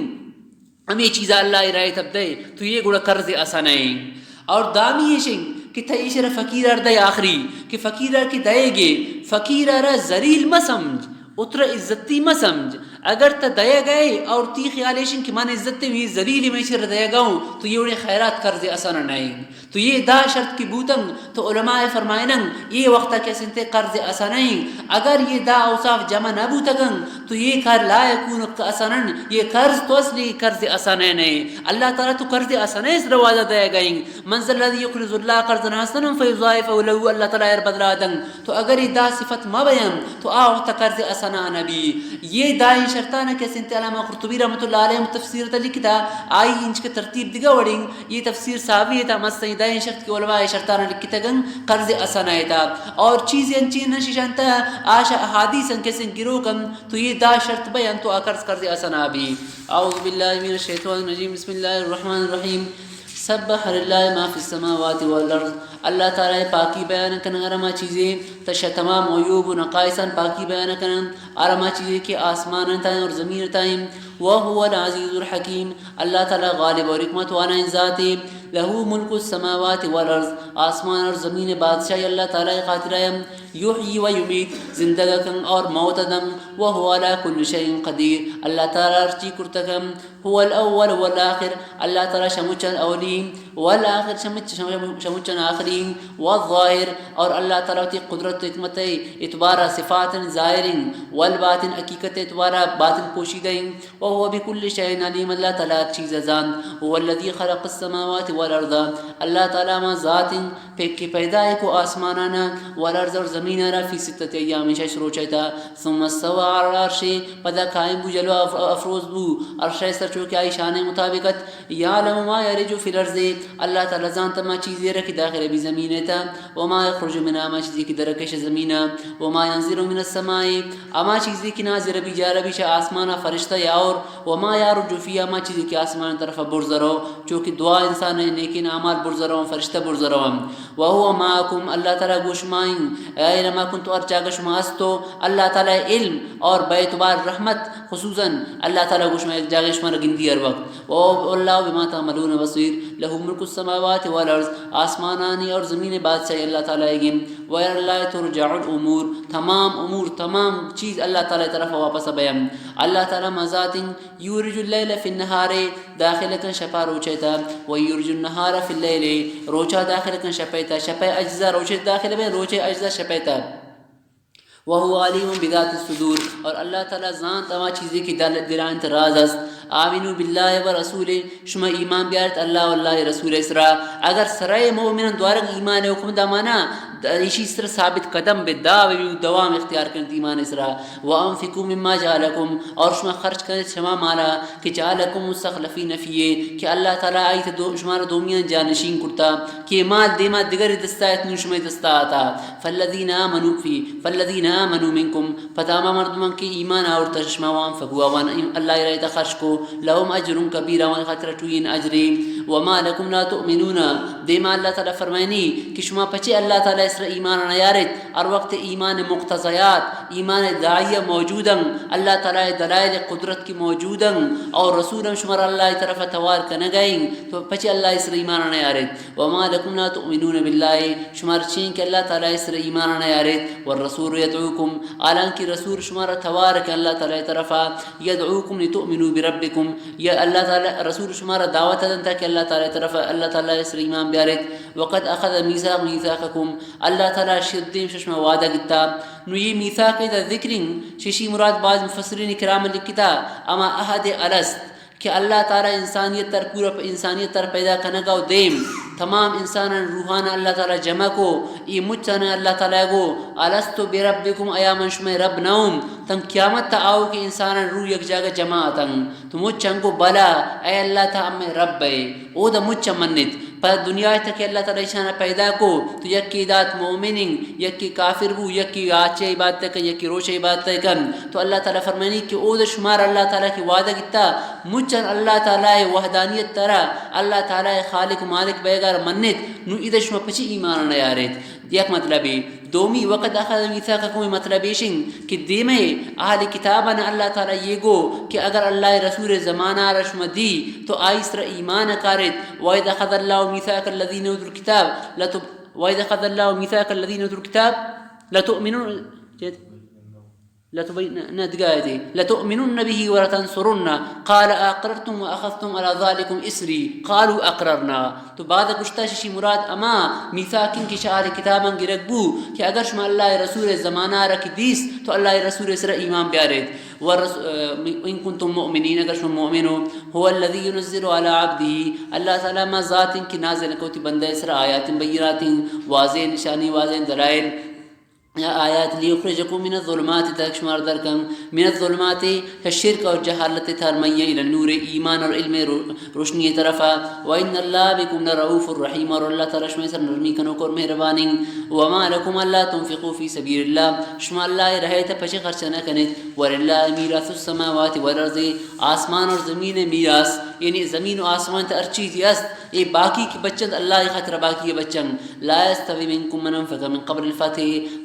ہمے چیزا اللہ ءِ راہ ءِ تب دئے، تو اے گڑا قرض حسنہ ایں۔ اور دامی ایشیں کہ تئی ایشرا فقیرار دئے آخری، کہ فقیرار کہ دئیگے، فقیرارا ذلیل مہ سمجھ، اترا عزتی مہ سمجھ۔ اگر تہ دئیگ ئے اور تی خیال ایشن کہ من عزت ایں، یہ ذلیل ایں، من چر دئیگ اوں، تو یہ وڑیں خیرات قرض حسنہ نہ ایں۔ تو یہ دہ شرط کہ بوتنگ، تو علماء فرمائننگ، یہ وقت کہ اسنتے قرض حسنہ ایں۔ اگر یہ دہ اوصاف جمع نہ بوتگنگ، تو یہ کار لا یکون حسنا، یہ قرض تو اصلی قرض حسنہ نہ ایں۔ اللہ تعالیٰ تو قرض حسنہ اس دروازہ دئیگ ایں۔ من ذا الذي يقرض الله قرضا حسنا فيضاعفه له، اللہ تعالیٰ ایر بدلا دنگ۔ تو اگر یہ دہ صفت مہ بیاں، تو آ وقت قرض حسنہ نہ بی۔ یہ دائیں شرطاں کہ اسنتے علامہ قرطبی رحمۃ اللہ علیہ تفسیر تا لکھتا، آئی انچ کے ترتیب دگہ وڑیں، یہ تفسیر ساوی تا مستیں دائیں شرط کہ علماء شرطاں لکھتگن قرض حسنہ تا۔ اور چیز انچین نششانتا آشا احادیث ان کسیں گروکن، تو یہ دہ شرط بیاں تو آ قرض قرض حسنہ بی۔ اعوذ باللہ من الشیطان الرجیم، بسم اللہ الرحمن الرحیم۔ سبح لله ما في السماوات والأرض۔ اللہ تعالیٰ پاکی بیان کنن ہر ہما چیزیں، تشا تمام عیوب و نقائصان پاکی بیان کنن، ہر ہما چیزیں کہ آسمان تائیں اور زمین تائیں۔ وهو العزيز الحكيم۔ اللہ تعالیٰ غالب اور حکمت والا ذاتے۔ له ملك السماوات والأرض۔ آسمان اور زمین بادشاہی اللہ تعالیٰ خاطر ہے۔ يحيي ويميت۔ زندگ کن اور موت دن۔ وهو على كل شيء قدير۔ اللہ تعالیٰ ہر چی کرتگن۔ هو الأول والآخر، اللہ تعالیٰ شموچن اولی، والآخر شموچ-، شموچن آخری، والظاهر، اور اللہ تعالیٰ وتی قدرت و حکمت اعتبار صفات ظاہریں، والباطن حقیقت اعتبار باطن پوشیدہ ایں، وهو بكل شيء عليم، اللہ تعالیٰ ہر چیز زانت۔ هو الذي خلق السماوات والأرض، اللہ تعالیٰ ہما ذات ایں پہ کہ پیدا کو آسمانانا، والأرض اور زمینانا، في ستة أيام شش روچے تا، ثم استوى على العرش، پدا قائم بو جلوہ اف-، افروز بو عرش سر چو کہ آئی شان مطابقت۔ يعلم ما يلج في الأرض، اللہ تعالیٰ زانت ہما چیزے را کہ داخل بی زمین تا، وما يخرج منها، ہما چیزے کہ درکش زمینا، وما ينزل من السماء، ہما چیزے کہ نازل بی جار بی چہ آسمانا فرشتہ یا اور، وما يعرج فيها، ہما چیزے کہ آسمان طرف برز رو، چو کہ دعا انسان نیکین اعمال برز رو، فرشتہ برز رو۔ وهو معكم، اللہ تعالیٰ گوشمائیں، أين ما كنتم، ہر جاگہ شما استو، اللہ تعالیٰ علم اور بے اعتبار رحمت، خصوصاً اللہ تعالیٰ گوشما یک جاگہ شما را گندی ہر وقت۔ والله بما تعملون بصير۔ له ملك السماوات والأرض، آسمانانی اور زمین بادشاہی اللہ تعالیٰ گیں۔ وإلى الله ترجع الأمور، تمام امور، تمام چیز اللہ تعالیٰ طرف واپس بیاں۔ اللہ تعالیٰ ہما ذاتیں، يولج الليل في النهار، داخل کن شپا روچے تا، ويولج النهار في الليل، روچا داخل کن شپے تا، شپے اجزا روچے داخل بیں، روچے اجزا شپے تا۔ وهو عليم بذات الصدور، اور اللہ تعالیٰ زانت ہما چیزے کہ دل، دلائیں راز است۔ آمنوا بالله ورسوله، شما ایمان بیارت اللہ و اللہ رسول سرا۔ اگر سرائے مومنان دوارگ ایمان حکم دامانا، ایشی سر ثابت قدم بے، داوی دوام اختیار کنت ایمان سرا۔ وأنفقوا مما جعلكم، اور شما خرچ کنت شما مالا کہ جعلكم مستخلفين فيه، کہ اللہ تعالیٰ آئی دو، شما را دومیان جانشین کرتا، کہ مال دیما دگر دستا ات، نو شما دستا آتا۔ فالذين آمنوا في، فالذين آمنوا منكم، پدا ہما مردمان کہ ایمان آورتا شما، وأنفقوا، آوان اللہ رائے تا خرچ کو، لهم أجر كبير، آوان خاطر ٹوین اجرے۔ وما لكم لا تؤمنون، دیما اللہ تعالیٰ فرمائنی کہ شما پچے اللہ تعالیٰ سر ایمان نیارت، ہر وقت ایمان مقتضیات، ایمان داعیہ موجودن، اللہ تعالیٰ دلائل قدرت کی موجودن، اور رسول ہم شما را اللہ طرف توار کنگائیں، تو پچے اللہ سر ایمان نیارت۔ وما لكم لا تؤمنون بالله، شما را چین کہ اللہ تعالیٰ سر ایمان نیارت، والرسول يدعوكم، حالانکہ رسول شما را توار کہ اللہ تعالیٰ طرفا، يدعوكم لتؤمنوا بربكم، یا اللہ تعالیٰ رسول شما را دعوت دنتا کہ اللہ تعالیٰ طرفا، اللہ تعالیٰ سر ایمان بیارت۔ وقد أخذ ميثاق، ميثاقكم، اللہ تعالیٰ شدیم شما وعدہ گتا۔ نو یہ میثاق دا ذکریں، ششی مراد بعض مفسرین کرام لکھتا، اما عہد الست، کہ اللہ تعالیٰ انسانیت تر پورا پ-، انسانیت تر پیدا کنگا و دیم تمام انسانان روحان اللہ تعالیٰ جمع کو، ای مچان اللہ تعالیٰ گو، الست بربکم، آیا من شمئے رب نہ اوں؟ تن قیامت تا آؤ کہ انسانان روح یک جاگہ جمع اتن، تو مچان گو بلا، اے اللہ تا ہمیں رب ہے، او دا مچ منت۔ پہ دنیا تک اللہ تعالیٰ ایشانا پیدا کو، تو یکی دات مومنین، یکی کافر بو، یکی آچے عبادت کن، یکی روچے عبادت کن۔ تو اللہ تعالیٰ فرمانی کہ او دا شمار اللہ تعالیٰ کی وعدہ گتا، مچن اللہ تعالیٰ وحدانیت ترا، اللہ تعالیٰ خالق مالک بیگار منت، نو ادا شما پچی ایمان نیارت۔ یک مطلبی۔ دومی، وقد اخذ میثاقکم، مطلب ایشن کہ دیمے اہل کتابان اللہ تعالیٰ یہ گو کہ اگر اللہ رسول زمانہ را شما دی تو آئی سر ایمان کارت۔ وَإِذْ أَخَذَ اللَّهُ مِيثَاقَ الَّذِينَ أُوتُوا الْكِتَابَ لَتُ-، وَإِذْ أَخَذَ اللَّهُ مِيثَاقَ الَّذِينَ أُوتُوا الْكِتَابَ لَتُؤْمِنُنَّ، لتبین-، نہ، دگہ آیتے، لتؤمنن به ولتنصرنه، قال اقررتم واخذتم على ذلكم اصري، قالوا اقررنا۔ تو بعد گشتا ششی مراد اما میثاقین کہ شہ اہل کتاباں گرگ بو کہ اگر شما اللہ رسول زمانہ را کہ دیست تو اللہ رسول سر ایمان بیاریت۔ والرس-، ان کنتم مؤمنین، اگر شما مؤمن ہو۔ هو الذي ينزل على عبده، اللہ تعالی ہما ذات انت کہ نازل کو وتی بندہ سر آیات بینات، واضح نشانی، واضح دلائل، آیات، لیخرجکم من الظلمات، تاکہ شمار در کن من الظلمات، شرک اور جہالت تھا، الی النور، ایمان اور علم رو-، روشنی طرفا۔ وان اللہ بکم لرؤوف رحیم، اور اللہ تعالی شمئے سر نرمی کنوک اور مہربانی۔ وما لکم الا تنفقوا فی سبیل اللہ، شما اللہ راہ تہ پچے خرچ نہ کنیت۔ وللہ میراث السماوات والارض، آسمان اور زمین میراث، یعنی زمین و آسمان تہ ہر چیزی است، اے باقی کہ بچنت اللہ خاطر باقی بچن۔ لا یستوی منکم من انفق من قبل الفتح،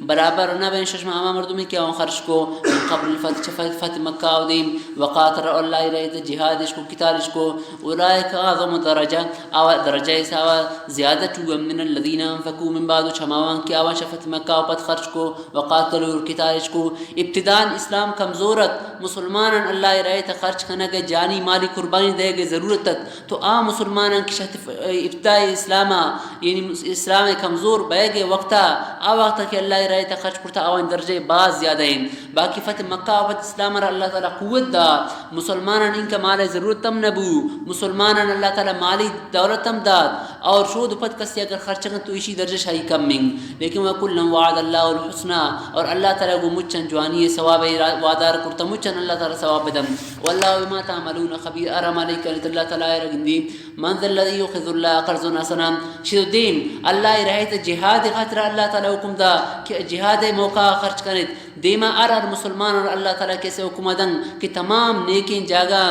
برابر نہ بین شما ہما مردمی کہ آوان خرچ کو من قبل الفتح، چہ فتح مکہ آ دیم، وقاتل، اللہ راہ تہ جہادش کو، قتالش کو، اولئک اعظم درجہ، آوا درجہ حسابا زیادہ ٹو من الذین انفقوا من بعد، چہ ہماوان کہ آوان شہ فتح مکہ آ پد خرچ کو، وقاتلوا، اور قتالش کو۔ ابتداء اسلام کمزور ات، مسلمانان اللہ راہ تہ خرچ کنگ، جانی مالی قربانی دیگ ضرورت ات۔ تو آ مسلمانان کہ شہ ابتداء اسلام، یعنی اسلام کمزور بیگ وقتا، آ وقتا کہ اللہ راہ تہ خرچ کرتا، آوان درجہ باز زیادہ ہیں۔ باقی فتح مکہ آ پد اسلام را اللہ تعالی قوت دا، مسلمانان انکا مال ضرورت ہم نہ بو، مسلمانان اللہ تعالی مالی دولت ہم دات، اور شود پد کسی اگر خرچ کن تو ایشی درجہ شاہی کم من۔ لیکن وکلا وعد اللہ الحسنی، اور اللہ تعالی گو مچن جوانی ثواب وعدہ را کرتا، مچن اللہ تعالی ثواب بدن۔ واللہ بما تعملون خبیر، ارا مالک کنت اللہ تعالی را گندی۔ من ذا الذی یقرض اللہ قرضا حسنا، شد دیم اللہ راہ تہ جہاد خاطر اللہ تعالی حکم دا کہ جہاد موقع خرچ کنت۔ دیما ہر ہر مسلمان اور اللہ تعالی کسے حکم دن کہ تمام نیکیں جاگہ،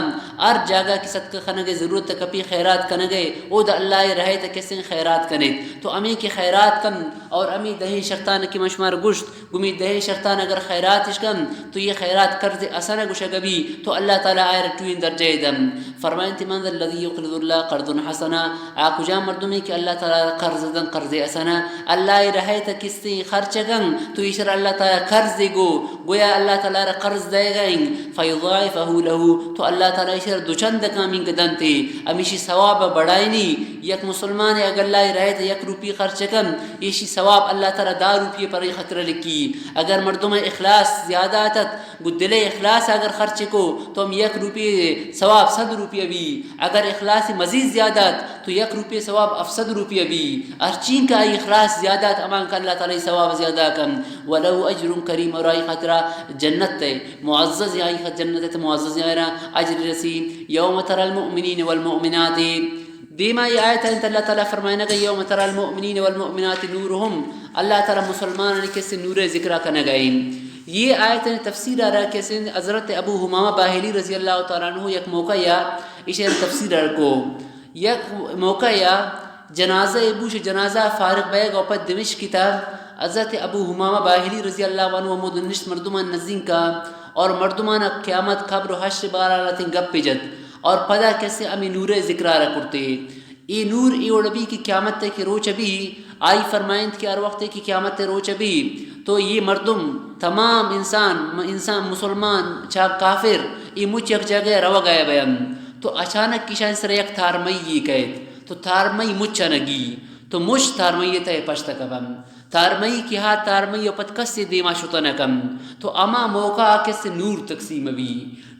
ہر جاگہ کہ صدقہ کنگے ضرورت کپی خیرات کنگے، او دا اللہ راہ تہ کسے خیرات کنیت۔ تو ہمیں کہ خیرات کن اور ہمیں دہیں شرطان کہ من شمار گشت، گمی دہیں شرطان اگر خیرات اش کن تو یہ خیرات قرض حسنہ گشگ بی تو اللہ تعالی آئر ٹوین درجہ دم۔ فرمائنت، من ذا الذی یقرض اللہ قرضا حسنا، آ کجا مردمی کہ اللہ تعالی قرض دن، قرض حسنہ، اللہ راہ تہ کسے خرچ کن تو ایشر اللہ تعالی قرض گو، گویا اللہ تعالی را قرض دے گئیں، فیضاعفہ لہ، تو اللہ تعالی ایشر دوچند کامین دنتے، ہمیشی ثواب بڑائنی۔ یک مسلمان اگر اللہ راہ تہ یک روپی خرچ کن، ایشی ثواب اللہ تعالی دہ روپی پر خاطر لکی۔ اگر مردم اخلاص زیادہ اتت، گو دل اخلاص اگر خرچ کو تو ہم یک روپی ثواب صد روپی بی۔ اگر اخلاص مزید زیادہ ات تو یک روپی ثواب ہفت صد روپی بی۔ ہر چین کا اخلاص زیادہ ات، ہمان کا اللہ تعالی ثواب زیادہ کن۔ ولہ اجر کریم، اور آئی خاطرہ جنت ہے معزز، آئی خاطر جنت ہے معزز، آئرا اجر رسی۔ یوم تری المؤمنین والمؤمنات، دیما یہ آیت انت اللہ تعالی فرمائنگ، یوم تری المؤمنین والمؤمنات نورہم، اللہ تعالی مسلمانانی کسے نور ذکر کنگ۔ یہ آیت تفسیر را کسے حضرت ابو امامہ باہلی رضی اللہ تعالی عنہ یک موقع یا اشی تفسیر را کو، یک موقع یا جنازہ بوش، جنازہ فارغ بیگ و پد دمشق تا حضرت ابو امامہ باہلی رضی اللہ عنہ ہمود نشت مردمان نزینکا اور مردمان قیامت، قبر و حشر بارا لتیں گپ جت۔ اور پدا کسے ہمے نور ذکرا را کرتے۔ اے نور اے وڑ بی کہ قیامت کہ روچ بی، آئی فرمائنت کہ ہر وقت کہ قیامت روچ بی تو یہ مردم تمام انسان، انسان مسلمان چا کافر، اے مچ یک جگہ روگ آیا بیان تو اچانک کشان سر یک تارمئی کہت تو تارمئی مچ نگی تو مچ تارمئی تہ پشت کبن۔ تارمئی کہ ہا تارمئی و پد کسے دیما شت نہ کن۔ تو ہما موقع آ کسے نور تقسیم بی۔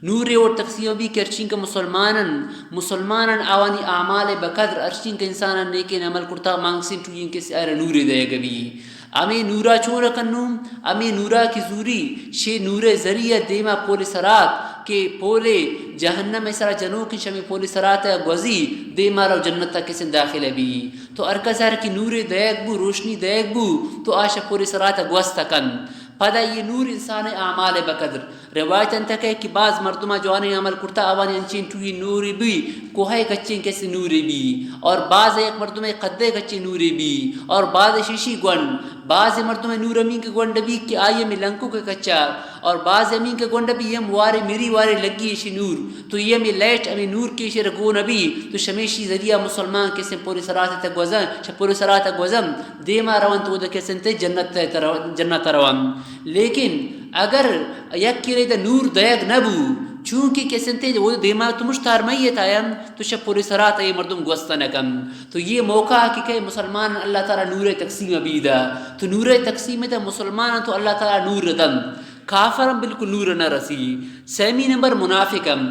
نورے اور تقسیم بی کہ ہرچین کہ مسلمانن، مسلمانن آوانی اعمال بقدر ہرچین کہ انسانن نیکین عمل کرتا مانگسین ٹوئین کسے آئرا نورے دئیگ بی۔ ہمے نورا چون کنوں؟ ہمے نورا کہ زوری، شے نورے ذریعہ دیما پول سرات کہ پول جہنم سرا جنوک شمی پول سرات گوزی دیما رو جنت کسے داخل بی۔ تو ہر کس ہر کہ نورے دئیگ بو، روشنی دئیگ بو، تو آ شہ پول سرات گوست کن۔ پدا یہ نور انسان اعمال بقدر۔ روایت انت کہ، کہ بعض مردم جوانیں عمل کرتا، آوانی انچیں ٹوئی نوری بی، کوہ کچیں کسی نوری بی، اور بعض یک مردم قدے کچیں نوری بی، اور بعض شیشی گون، بعض مردم نور امین کے گونڈ بی کہ آئی میں لنکو کے کچا، اور بعض امین کے گونڈ بی ہم وارے میری وارے لگی ایشی نور۔ تو یہ ہمیں لائٹ، ہمیں نور کہ ایشی را گون بی، تو شمیشی ذریعہ مسلمان کسے پوری سرات تک گوزن، چہ پوری سرات تک گوزن، دیما روان تو دے کسے تے جنت تے تر-، جنت روان۔ لیکن اگر یک کرے دا نور دیگ نہ بو، چونکہ کسنتے وہ دیما تو مشتار میت آیان، تو شپ پوری سرات اے مردم گوستہ نہ کن۔ تو یہ موقع کہ کہ مسلمان اللہ تعالی نور تقسیم بیدا، تو نور تقسیم تا مسلمان تو اللہ تعالی نور دن، کافرم بالکل نور نہ رسی۔ سیمی نمبر منافقم۔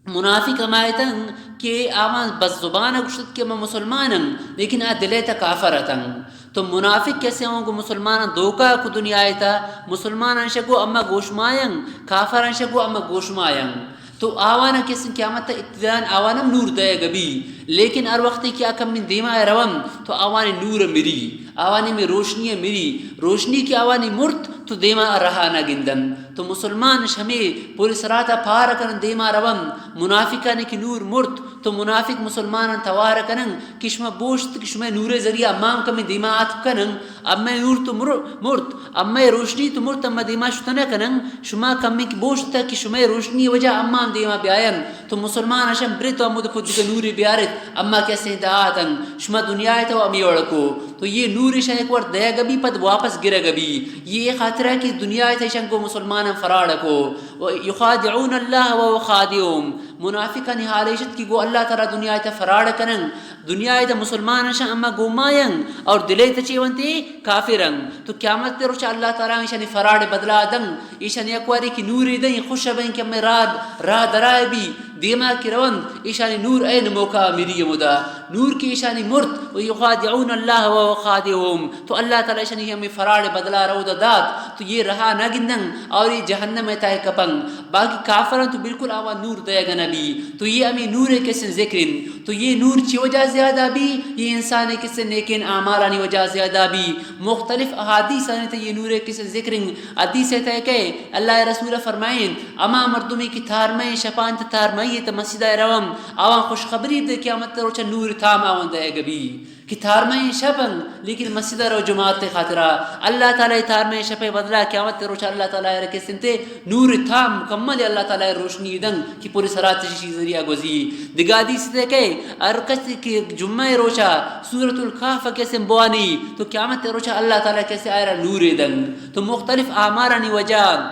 منافق ہما اتن کہ آوان بس زبان گوشت کہ من مسلمانم، لیکن آ دل تا کافر اتن۔ تو منافق کسے ہوں گو مسلمانان دھوکہ کو دنیا تا، مسلمانان شگو اما گوشمایاں، کافران شگو اما گوشمایاں۔ تو آوان کسن قیامت تا ابتدان آوانم نور دے گبی، لیکن ہر وقت کہ آ کم من دیما روم تو آوان نور مری، آوانی میں روشنی مری، روشنی کہ آوانی مرت تو دیما رہا نہ گندن۔ تو مسلمان شمے پوری سراتا پار کنن دیما روم، منافقانی کہ نور مرت، تو منافق مسلمانان توار کنن کہ شما بوشت کہ شما نور ذریعہ مام کمی دیما آتک کنن، اما نور تو مر-، مرت، اما روشنی تو مرت، اما دیما شت نہ کنن، شما کمی کہ بوشت کہ شما روشنی وجہ اما دیما بیاین۔ تو مسلمان اشم برے تو امود پد دیگہ نوری بیارت، اما کسے داتن، شما دنیا تو امی وڑ کو، تو یہ نور شاہ ایک وار دے گبی پد واپس گرے گبی۔ یہ خاطرہ کہ دنیا تے شنگو مسلمان فراڈ کو، و یخادعون اللہ و هو خادعهم۔ منافقانی حال ایشت کہ گو اللہ تعالی دنیا تے فراڈ کنن، دنیا تے مسلمان شان اما گوماین اور دلے تے چیونتے کافرن۔ تو قیامت تے روچ اللہ تعالی ایشانی فراڈ بدلا دن، ایشانی اکواری کی نوری دن، خوش بین کہ ہمیں راہ، راہ درائے بی، دیما کی روند، ایشانی نور این موقع میری مدا۔ نور کی ایشانی مرت، و یخادعون اللہ و هو خادعهم۔ تو اللہ تعالی ایشانی ہمیں فراڈ بدلا رو دا دات، تو یہ رہا نہ گندن اور یہ جہنم تا کپن۔ باقی کافرن تو بالکل آوا نور دے گا نبی۔ تو یہ ہمیں نور کسن ذکرن۔ تو یہ نور چی وجہ زیادہ بی؟ یہ انسان کسن نیکین اعمالانی وجہ زیادہ بی۔ مختلف احادیث آنے تو یہ نور کسن ذکرن۔ حدیث تے کہ اللہ رسول فرمائیں، اما مردمی کہ تارمئے شپان تا تارمئے تا مسجد روم، آوان خوشخبری دے قیامت روچ نور تام آوان دے گبی۔ کہ تارمئے شپن، لیکن مسجد رو جماعت خاطرہ۔ اللہ تعالی تارمئے شپے بدلا قیامت روچ اللہ تعالی رکسنتے نور تام مکمل اللہ تعالی روشنی دن کہ پوری سرات چیزی ذریعہ گوزی۔ دگہ حدیث تے کہ ہر کس کہ جمعہ روچا سورۃ الکہف کسے بوانی تو قیامت روچا اللہ تعالی کسے آئرا نور دن۔ تو مختلف اعمارانی وجہ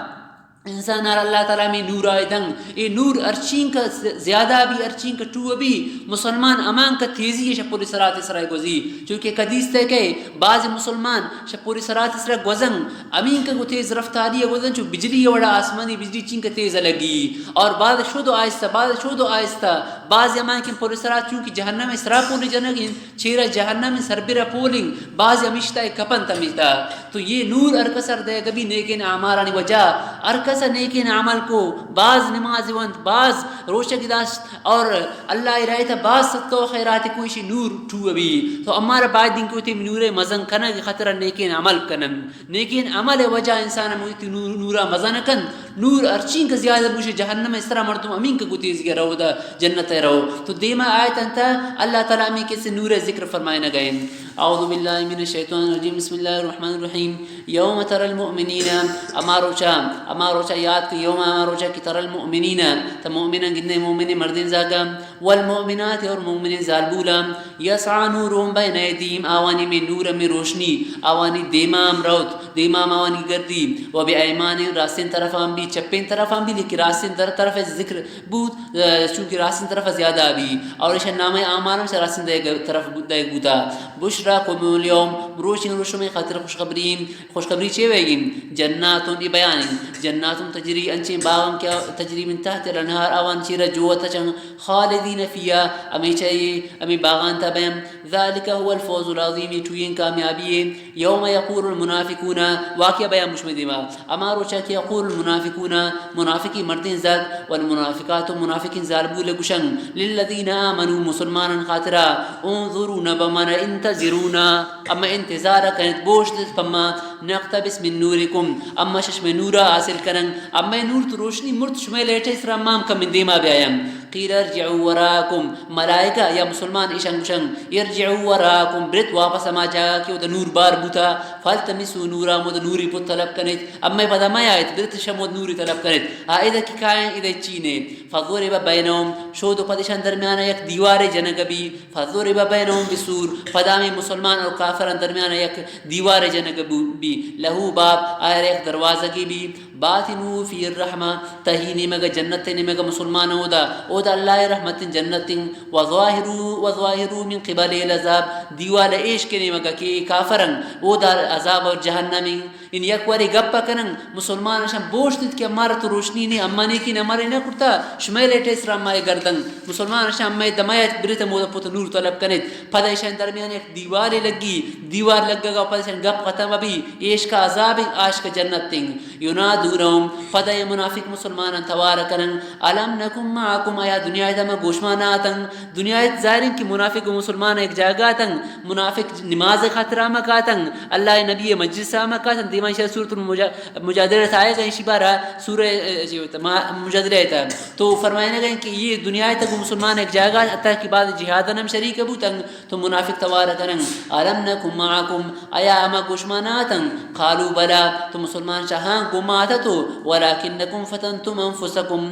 انسان ہر اللہ تعالی میں نور آئے دن۔ اے نور ارچین کا زیادہ بھی، ارچین کا ٹو بھی، مسلمان امان کا تیزی ہے شپوری سرات سرائے گوزی۔ چونکہ حدیث تے کہ بعض مسلمان شپوری سرات سرائے گوزن، امین کا گو تیز رفتاری گوزن، چو بجلی وڑا آسمانی بجلی چین کا تیز لگی۔ اور بعض شد و آہستہ، بعض شد و آہستہ، بعض امان کہ پوری سرات چونکہ جہنم سرا پولی جنگ چیرا جہنم سربرا پولنگ، بعض ہمیشتا کپن تمیتا۔ تو یہ نور ارکسر دے گبی نیکین اعمالانی وجہ۔ ارکس نیکین عمل کو، بعض نماز ونت، بعض روچگ داشت اور اللہ رائے تا بعض صدقہ و خیرات کو، ایشی نور ٹو ابی۔ تو ہمارا باید دن کو تی نور مزن کنگ خطر نیکین عمل کنن۔ نیکین عمل وجہ انسان موتی نور، نورا مزن کن۔ نور ارچین کا زیادہ بوشے جہنم سرا مردم امین کا گو تیزی رو دا جنت رو۔ تو دیما آیت انت اللہ تعالی امی کسے نور ذکر فرمائے نہ گئے۔ اعوذ باللہ من الشیطان الرجیم، بسم اللہ الرحمن الرحیم۔ یوم تر المؤمنین، اما روچا، اما روچا یاد کہ یوم اما روچا کہ تر المؤمنین، تا مؤمنان گندے مؤمن مردین زاگا، والمؤمنات اور مؤمن زالبولا، یسعی نورهم بین ایدیہم، آوانی میں نور میں روشنی، آوانی دیمام روت، دیمام آوانی گردی، و بایمانہم راستین طرفان بھی، چپین طرفان بھی، لیکن راستین در طرف ذکر بوت، اه، چونکہ راستین طرف زیادہ بھی، اور ایشان نامہ اعمالم سے راستین دے طرف دے بوتا۔ بشراکم الیوم، روچین روچ شمے خاطر خوشخبری، خوشخبری چے ویگی؟ جناتون ای بیانی، جناتون تجری انچیں باغن کہ تجری من تحت الانہار آوان چیرا جوت چن خالدین فیہا، ہمیشہ یہ، ہمیں باغان تا بیم۔ ذالک هو الفوز العظیم، یہ ٹوئیں کامیابی ہے۔ یوم یقول المنافقون، واقعہ بیان مشمع دیما۔ اما روچا کہ یقول المنافقون، منافقی مردین زاد، والمنافقات، منافقین زالبول گشن، للذین آمنوا، مسلمانان خاطرا، انظرونا، بمانا انتظرونا، اما انتظار کنت، بوشت پما، نقتبس من نورکم، اما شش میں نورا حاصل کنن، اما نور تو روشنی مرت شمے لیٹے سرا مام کم دیما بیایم۔ قیل ارجعوا وراءکم، ملائکہ یا مسلمان ایشان گوشن، ارجعوا وراءکم، برت واپس ہما جاگہ کہ اودا نور بار بوتا، فالتمسوا نورا، ہمودا نوری پت طلب کنیت، امئے پدا میایت، برت شمود نوری طلب کنیت، آ ادا کہ کائیں ادا چی نے، فضرب بینہم، شود و پد ایشان درمیان یک دیوارے جنگ بی، فضرب بینہم بسور، پدا ہمے مسلمان اور کافران درمیان یک دیوارے جنگ بو-، بی، لہ باب، آئرا یک دروازگی بی، باطنہ فیہ الرحمہ، تہی نیمگا جنت نیمگا مسلمان اودا، اودا اللہ رحمت جنت، وظاہرہ، وظاہرہ من قبلہ العذاب، دیوال ایش کے نیمگا کہ کافرن، اودا عذاب اور جہنم۔ ان یک واری گپ کنن، مسلمان اشان بوشتیت کہ امارا تو روشنی نے، اما نیکی نے امارے نہ کرتا، شمئے لیٹے سرا مائے گردن، مسلمان اشان مئے دمایت برت مودا پت نور طلب کنیت، پدا ایشان درمیان یک دیوالے لگی، دیوال لگگا پد ایشان گپ ختم بی، ایشکا عذاب انت، آشکا جنت انت۔ ینادونہم، پدا اے منافق مسلمانان توار کنن، الم نکن معکم، آیا دنیا تا ما گوشما نہ آتن؟ دنیا تا ظاہر انت کہ منافق و مسلمان یک جاگہ آتن، منافق نماز خاطر آمک آتن، اللہ نبی مجلس آمک آتن، دیما ایشی سورۃ المجا-، مجادلہ تا آئے گا، ایشی بارہ سورہ، اے، چی ہوتا، ما-، مجادلہ تا۔ تو فرمائنے گئے کہ یہ دنیا تا گو مسلمان یک جاگہ، حتی کہ بعض جہادن ہم شریک بوتن، تو منافق توار کنن، الم نکن معکم، آیا ما گوشما نہ آتن؟ قالوا بلی، تو مسلمان شاہان گو ما آتتو، ولکنکم فتنتم انفسکم،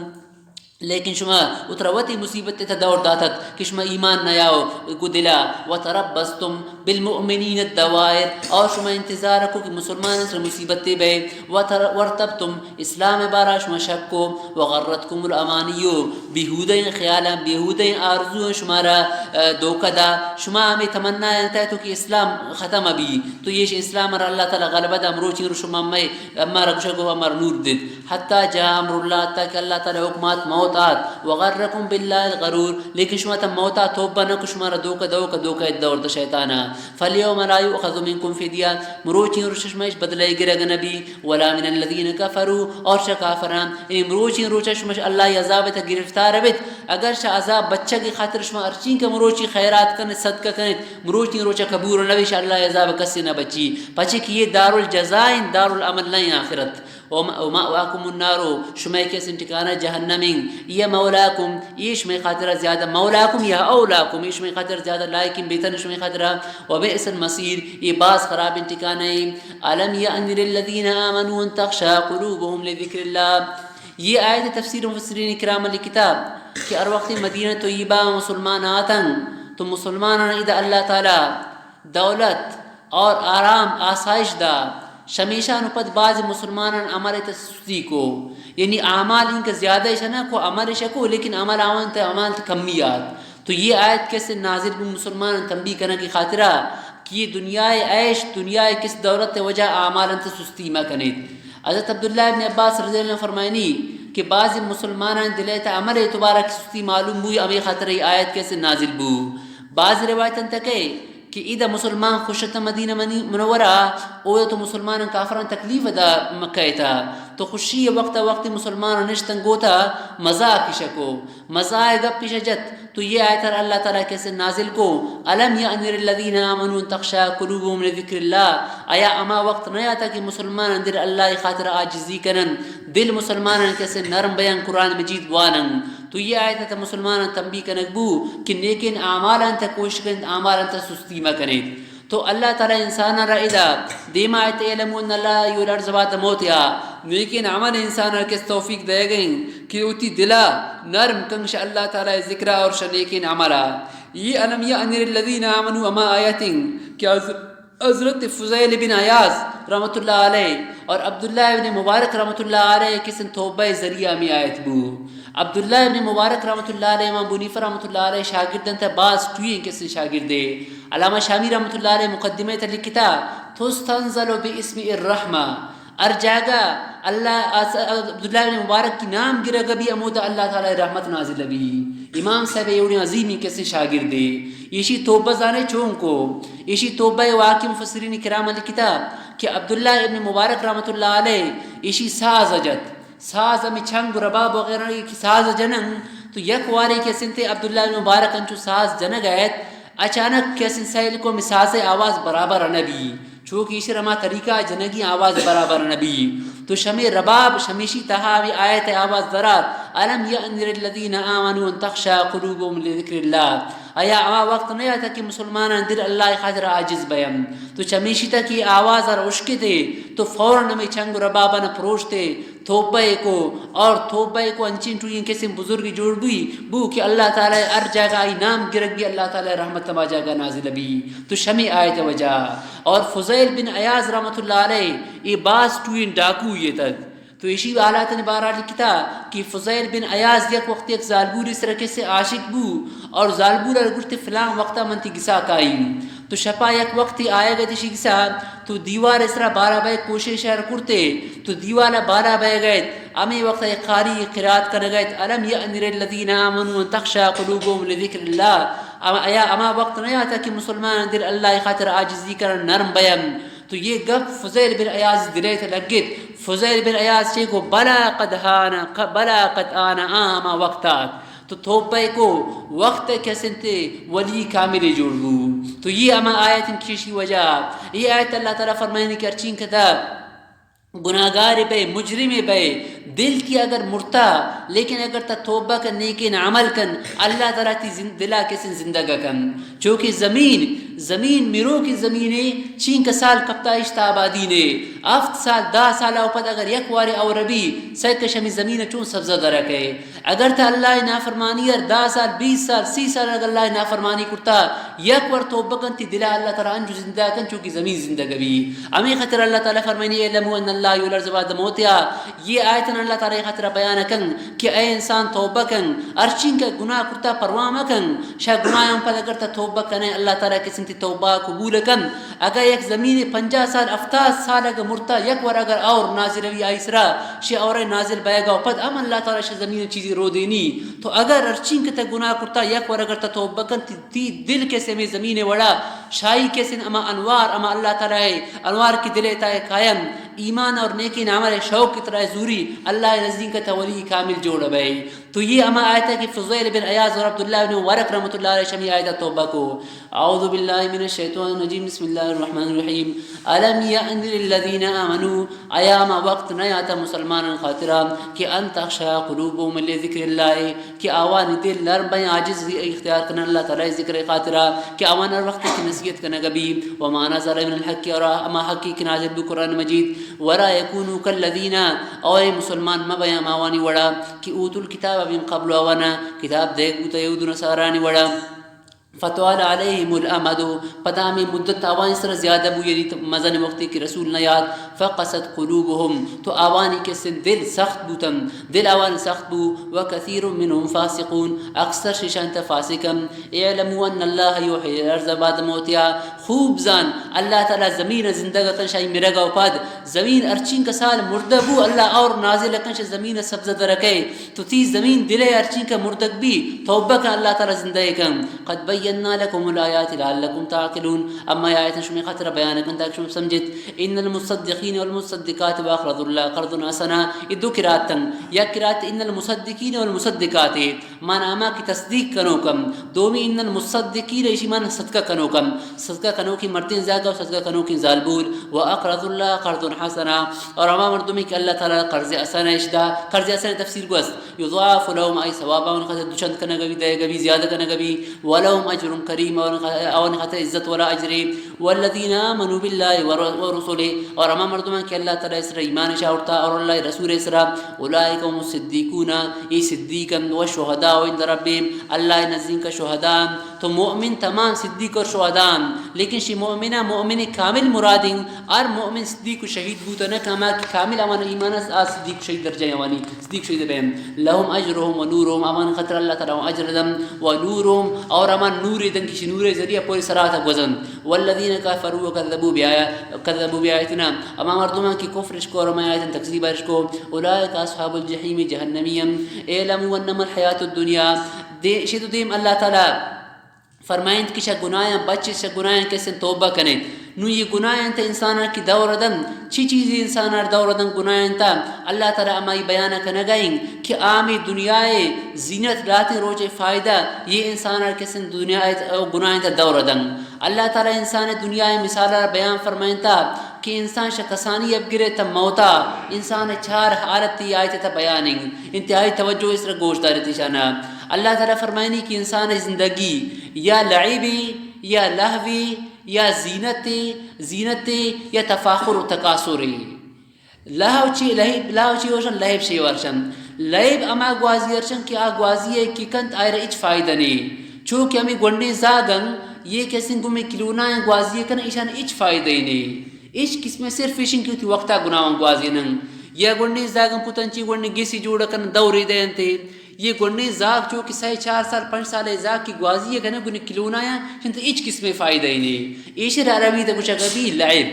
لیکن شما اترا وتی مصیبت تا دور داتت کہ شما ایمان نیاو گو دلا، وتربصتم بالمؤمنین الدوائر، اور شما انتظار کو کہ مسلمان سر مصیبت بے، وتر-، وارتبتم، اسلام بارا شما شک کو، وغرتکم الامانی، بیہودہ خیالاں، بیہودہ آرزو شمارا، ا، دھوکہ دا۔ شما ہمے تمنا انت تو کہ اسلام ختم بی، تو یہ اسلام را اللہ تعالی غلبہ دا، مروچی رو شما مئے، ہمارا گوشگ و ہمارا نور دیت۔ حتی جاء امر اللہ، حتی کہ اللہ تعالی حکم آت، موت آت، وغرکم باللہ الغرور، لیکن شما تا موتا توبہ نہ کو، شمارا دھوکہ دو کا دھوکہ دور دا شیطانا۔ فالیوم لا یؤخذ منکم فدیہ، مروچی روچ شما اش بدلہ گرگ نبی، ولا من الذین کفروا، اور شہ کافران، یعنی مروچی روچ شما اللہ عذاب تا گرفتار بیت، اگر شہ عذاب بچگ خاطر شما ہرچین کہ مروچی خیرات کنے، صدقہ کنے، مروچی روچ قبول نبی، شہ اللہ عذاب کسی نہ بچی، پچے کہ یہ دار الجزاء، دار العمل نہیں آخرت۔ وم-، ومأواکم النار، شمئے کسیں ٹھکانہ جہنم انت۔ ہی مولاکم، یہ شمئے خاطرہ زیادہ، مولاکم یا اولاکم، یہ شمئے خاطرہ زیادہ لائق انت، بہتر انت شمئے خاطرہ۔ وبئس المصیر، یہ باز خرابیں ٹھکانہ انت۔ الم یأن للذین آمنوا ان تخشع قلوبهم لذکر اللہ۔ یہ آیت تفسیر مفسرین کرام لکھتا کہ ہر وقت مدینہ طیبہ مسلمان آتن تو مسلمانان ادا اللہ تعالی دولت اور آرام آسائش دا، شمیشان پد بعض مسلمانان عمل تا سستی کو، یعنی اعمال ان کا زیادہ شنا کو، عمل شکو، لیکن عمل آوان تا اعمال تا کمی آت۔ تو یہ آیت کسے نازل بو مسلمان تنبیہ کرنے کی خاطرہ کہ یہ دنیا عیش، دنیا کس دولت وجہ اعمال انت سستی مہ کنیت۔ حضرت عبداللہ ابن عباس رضی اللہ عنہ فرمائنی کہ بعض مسلمانان دلے تا عمل اعتبار کی سستی معلوم بو، ہمیں خاطر یہ آیت کسے نازل بو۔ بعض روایت انت کہ کہ ادا مسلمان خوش ات مدینہ منی-، منورہ، او تو مسلمان کافران تکلیف دا مکہ تا۔ تو خوشی وقت وقت مسلمان نشتن گوتا مزاق شکو، مزاق گپ پیش جت۔ تو یہ آیت اللہ تعالی کسے نازل کو، الم یأن للذین آمنوا ان تخشع قلوبهم لذکر اللہ۔ آیا اما وقت نہ آتا کہ مسلمان اندر اللہ خاطر عاجزی کنن، دل مسلمان کسے نرم بیان قرآن مجید وانن؟ تو یہ آیت تا مسلمان تنبیہ کنگ بو کہ نیکین اعمال انت کوشش کنت، اعمال انت سستی مہ کنیت۔ تو اللہ تعالی انسان را ادا دیما آیت اعلموا ان اللہ یحیی الارض بعد موتها، نیکین عمل انسان را کس توفیق دے گئیں کہ اتی دلا نرم کنگش اللہ تعالی ذکرہ اور شہ نیکین عملہ۔ یہ الم یأن للذین آمنوا ہما آیتیں کہ از حضرت فضیل بن عیاض رحمۃ اللہ علیہ اور عبداللہ ابن مبارک رحمۃ اللہ علیہ کسن توبہ ذریعہ ہمیں آیت بو۔ عبداللہ ابن مبارک رحمۃ اللہ علیہ، امام ابو حنیفہ رحمۃ اللہ علیہ شاگردن تا باز ٹوئیں کسن شاگردے۔ علامہ شامی رحمۃ اللہ علیہ مقدمہ تا لکھتا، تستنزل باسم الرحمہ، ہر جاگہ اللہ اس-، عبداللہ ابن مبارک کی نام گرگ بی، ہمودا اللہ تعالی رحمت نازل بی۔ امام صاحب ایوڑی عظیمی کسے شاگردے۔ ایشی توبہ زانے چون کو؟ ایشی توبہ واقعی مفسرین کرام لکھتا کہ عبداللہ ابن مبارک رحمۃ اللہ علیہ ایشی ساز جت۔ ساز ہمیں چنگ و رباب وغیرہ کی ساز جنن تو یک وارے کسنتے عبداللہ ابن مبارک انچو ساز جنگ ایت، اچانک کسن سیل کو ہمیں ساز آواز برابر نبی۔ چونکہ ایشر ہما طریقہ جنگی آواز برابر نبی۔ تو شمے رباب، شمیشی تہا ہمیں آیت آواز درات، الم یأن للذین آمنوا ان تخشع قلوبهم لذکر اللہ۔ آیا ہما وقت نیاتہ کہ مسلمانان دل اللہ خاطر عاجز بینت؟ تو چمیشی تہ کہ آواز ار اشکتے، تو فوراً ہمے چنگ و ربابان پروشتے، توبہ کو، اور توبہ کو انچین ٹوئیں کسیں بزرگی جوڑ بوئی، بو کہ اللہ تعالی ہر جاگہ آئی نام گرگ بی، اللہ تعالی رحمت ہما جاگہ نازل بی۔ تو شمی آیت وجہ۔ اور فضیل بن عیاض رحمت اللہ علیہ، اے باز ٹوئیں ڈاکو یہ تک۔ تو ایشی حالاتانی بارا لکھتا کہ فضیل بن عیاض یک وقت یک زالبوری سرا کسے عاشق بو اور زالبور ار گوشتے فلان وقتا من تی گسا کائی۔ تو شپا یک وقتی آیگ ات ایشی گسا، تو دیوار سرا بالا بئے کوشش ار کرتے، تو دیوالا بالا بئے گئے۔ ہمے وقت یک قاری قرات کنگ ات، الم یأن للذین آمنوا ان تخشع قلوبهم لذکر اللہ۔ ام-، آیا ہما وقت نیاتہ کہ مسلمان دل اللہ خاطر عاجزی کرن نرم بین؟ تو یہ گپ فضیل بن عیاض دلے تہ لگت۔ فضیل بن عیاض چے گو، بلا قد حان، ق-، بلا قد آن، آ ہما وقت آت۔ تو توبہ کو وقت کسنتے ولی کامل جوڑ بو۔ تو یہ ہما آیت انت کہ ایشی وجہ، یہ آیت اللہ تعالی فرمائنی کہ ہرچین کہ تہ گناہگار بئے، مجرم بئے، دل تی اگر مرتا، لیکن اگر تہ توبہ کن، نیکین عمل کن، اللہ تعالی تی زند-، دلا کسن زندگ کن۔ چونکہ زمین، زمین مروکیں زمینے، چینکہ سال کپتا اشتا آبادی نے۔ ہفت سال، دہ سال او پد اگر یک وارے اور بی، سیکش ہمیں زمین چون سبزہ درکے۔ اگر تہ اللہ نافرمانی ار دہ سال، بیس سال، سی سال اگر اللہ نافرمانی کرتا، یک وار توبہ کن، تی دلا اللہ تعالی انجو زندہ کن، چونکہ زمین زندگ بی۔ ہمیں خاطر اللہ تعالی فرمائنی، اعلموا ان اللہ یحیی الارض بعد موتها۔ یہ آیتن اللہ تعالی خاطر بیان کن کہ اے انسان توبہ کن، ہرچین کہ گناہ کرتا پرواہ مکن، شہ گناہاں پد اگر تہ توبہ کنے، اللہ تعالی کسن تی توبہ قبول کن۔ اگر یک زمین پنجاہ سال، ہفتاد سال اگر مرتا، یک وار اگر اور نازل ہوی آئی سرا، شہ اور نازل بیگا پد ہم اللہ تعالی شہ زمین چیزی رودینی۔ تو اگر ہرچین کہ تہ گناہ کرتا، یک وار اگر تہ توبہ کن، تی، تی دل کسے ہمیں زمین وڑا، شاہی کسن ہما انوار، ہما اللہ تعالی انوار کی دل تہ قائم، ایمان اور نیکین عمل شوق کی طرح زوری، اللہ نزدیک تہ ولی کامل جوڑ بئے۔ تو یہ ہما آیت ہے کہ فضیل بن عیاض اور عبداللہ بن مبارک رحمۃ اللہ علیہ شمی آیت توبہ کو۔ اعوذ باللہ من الشیطان الرجیم، بسم اللہ الرحمن الرحیم۔ الم یأن للذین آمنوا، آیا ہما وقت نہ آتا مسلمانان خاطرا کہ ان تخشع قلوبهم لذکر اللہ، کہ آوانی دل نرم بیں، عاجز اختیار کنن اللہ تعالی ذکر خاطرا، کہ آوان ہر وقت کی نصیحت کنگ بی، وما نزل من الحق، اور ہما حقی کہ نازل بو قرآن مجید، ولا یکونوا کالذین، اور اے مسلمان مبیں ہماوانی وڑا کہ اوتوا الکتاب من قبل، آوانا کتاب دیگ بوتا یہود و نصارانی وڑا، فطال علیہم الامد، پدا ہمیں مدت آوانی سر زیادہ بو، یعنی مزن وقتی کہ رسول نیاد، فقست قلوبهم، تو آوانی کسن دل سخت بوتن، دل آوانی سخت بو، وکثیر منهم فاسقون، اکثر شیشان تا فاسقن۔ اعلموا ان اللہ یحیی الارض بعد موتها، خوب زان، اللہ تعالی زمین زندگ کن شاہی مرگا و پد، زمین ارچین کا سال مردہ بو، اللہ اور نازل کن شاہ زمین سبزہ درکے، تو تی زمین دلے ہرچین کہ مردگ بی، توبہ کن اللہ تعالی زندہ کن۔ قد بینا لکم الآیات لعلکم تعقلون۔ اما آیت شمی خاطر بیان کن تاکہ شما سمجھت۔ ان المصدقین والمصدقات واقرضوا اللہ قرضا حسنا۔ یہ دو قرات تن۔ یک قرات ان المصدقین والمصدقات، مانا ہما کہ تصدیق کنوکن۔ دومی ان المصدقین، ایشی مانا صدقہ کنوکن۔ صدقہ کنوکیں مردین زاگا و صدقہ کنوکیں زالبول۔ واقرضوا اللہ قرضا حسنا۔ اور ہما مردمی کہ اللہ تعالی قرض حسن اش دا، قرض حسن تفسیر گوست۔ یضاعف لهم، آئی ثواب آوانی خاطر دوچند کنگ بی، دئیگ بی، زیادہ کنگ بی، ولهم اجر کریم، آوانی خا-، آوانی خاطر عزت والا اجرے۔ والذین آمنوا باللہ ور-، ورسلہ، اور ہما مردمان کہ اللہ تعالی سرا ایمان شاورتا اور اللہ رسول سرا، اولئک هم الصدیقون، اے صدیق انت، والشہداء عند ربهم، اللہ نزدیک شہداء انت۔ تو مؤمن تمام صدیق اور شہداء انت، لیکن شی مؤمنہ مؤمن کامل مرادیں، ہر مؤمن صدیق و شہید بوتا نہ، کہ ہما کہ کامل آوان ایمان است، آ صدیق و شہید درجہ آوانی، صدیق شہید بین۔ لهم اجرهم و نورهم، آوان خاطر اللہ تعالی اجر دن و نورهم، اور آوان نور دن، کسی نور ذریعہ پوری صراط گوزن۔ والذین کفروا و کذبوا بآیا-، کذبوا بآیاتنا، ہما مردمان کہ کفر اش کو اور ہمے آیتن تکذیب اش کو، اولئک اصحاب الجحیم، جہنمی ہم۔ اعلموا انما الحیات الدنیا، دے، شد دیم اللہ تعالی فرمائنت کہ شہ گناہاں بچ، شہ گناہاں کسے توبہ کنے۔ نو یہ گناہاں تا انسان کی دور دن، چی چیزی انسان دور دن گناہاں تا؟ اللہ تعالی ہمائی بیان کنگائیں کہ آمی دنیا زینت، راتیں روچے فائدہ، یہ انسان کسے دنیا گناہاں تا دور دن۔ اللہ تعالی انسان دنیا مثال بیان فرمائنتا، کہ انسان شہ کسانی اب گرے تا موتا، انسان چار حالتی آیت تا بیان انت، انتہائی توجہ اس را گوش دارت ایشانا۔ اللہ تعالی فرمائنی کہ انسان زندگی یا لعبی، یا لہوی، یا زینتی، زینتی، یا تفاخر و تکاثری۔ لہو چی لہیب، لہو چی وشن، لہیب شی ورشن۔ لہیب اما گوازی ارشن کہ آ گوازی ہے کہ کنت آئرا اچ فائدہ نی۔ چو کہ ہمیں گونڈیں زاگن، یہ کسیں گمیں کلونائیں گوازی کن ایشان اچ فائدہ نی۔ اچ قسم صرف ایشن کہ وتی وقتا گناہاں گوازی نن۔ یا گونڈیں زاگن پتن چی گونڈیں گیسی جوڑ کن دوری دینتے۔ یہ گونڈیں زاگ چو کہ سہ چار سال، پنچ سال زاگ کی گوازی کنے گونی کلونایا، شنت اچ قسم فائدہ نی۔ ایشر عربی تے گوشگ بی لعب۔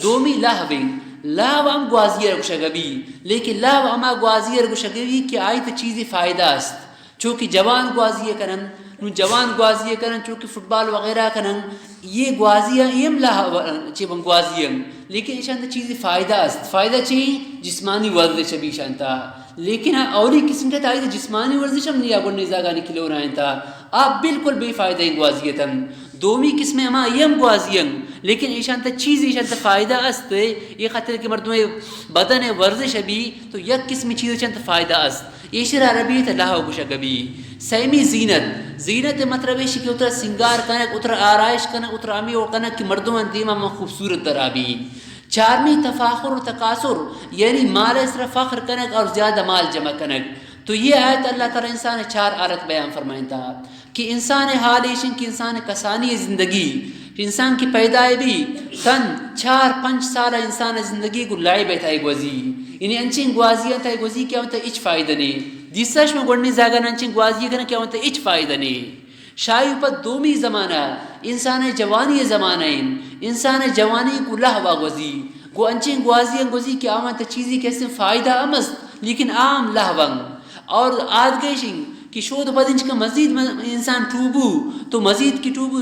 دومی لہو انت۔ لہو ہم گوازی ء گوشگ بی، لیکن لہو ہما گوازی ء گوشگ بی کہ آئی تہ چیزی فائدہ است۔ چو کہ جوان گوازی ء کنن، نوں جوان گوازی ء کنن، چو کہ فٹبال وغیرہ کنن، یہ گوازی ء ایم لہو چی بن گوازی ء، لیکن ایشان تہ چیزی فائدہ است۔ فائدہ چی؟ جسمانی ورزش بی ایشان تہ۔ لیکن آ اولی قسم کہ تا آئی تہ جسمانی ورزش ہم نیا گونڈیں زاگانی کلونائیں تہ۔ آ بالکل بے فائدہ گوازی اتن۔ دومی قسم ہما اے ہم گوازی انت، لیکن ایشان تہ چیز ایشان تہ فائدہ است، یہ خاطر کہ مردم بدن ورزش بی تو یک قسم چیز ایشان تہ فائدہ است۔ ایشر عربی تہ لہو گوشگ بی۔ سیمی زینت۔ زینت مطلب ایش کہ اترا سنگار کنک، اترا آرائش کنک، اترا ہمیں وہ کنک کہ مردم دیما من خوبصورت درا بی۔ چارمی تفاخر و تکاثر، یعنی مال سر فخر کنک اور زیادہ مال جمع کنک۔ تو یہ آیت اللہ تعالی انسان چار حالت بیان فرمائنتا۔ کہ انسان حال ایشن کہ انسان کسانی زندگی، انسان کہ پیدا بی، تن چار پنچ سال انسان زندگی گو لعب تہ گوزی، یعنی انچیں گوازی تہ گوزی کہ انت اچ فائدہ نی۔ دیسا شما گونڈیں زاگا انچیں گوازی کن کہ انت اچ فائدہ نی۔ شاہی پد دومی زمانہ انسان جوانی زمانہ ہیں، انسان جوانی کو لہوا گوزی، گو انچیں گوازی گوزی کہ آوان تہ چیزی کہ استیں فائدہ ہم است، لیکن آم لہوان۔ اور آدگیشنگ کہ شود پد انچکہ مزید م-، انسان ٹو بو، تو مزید کی ٹو بو،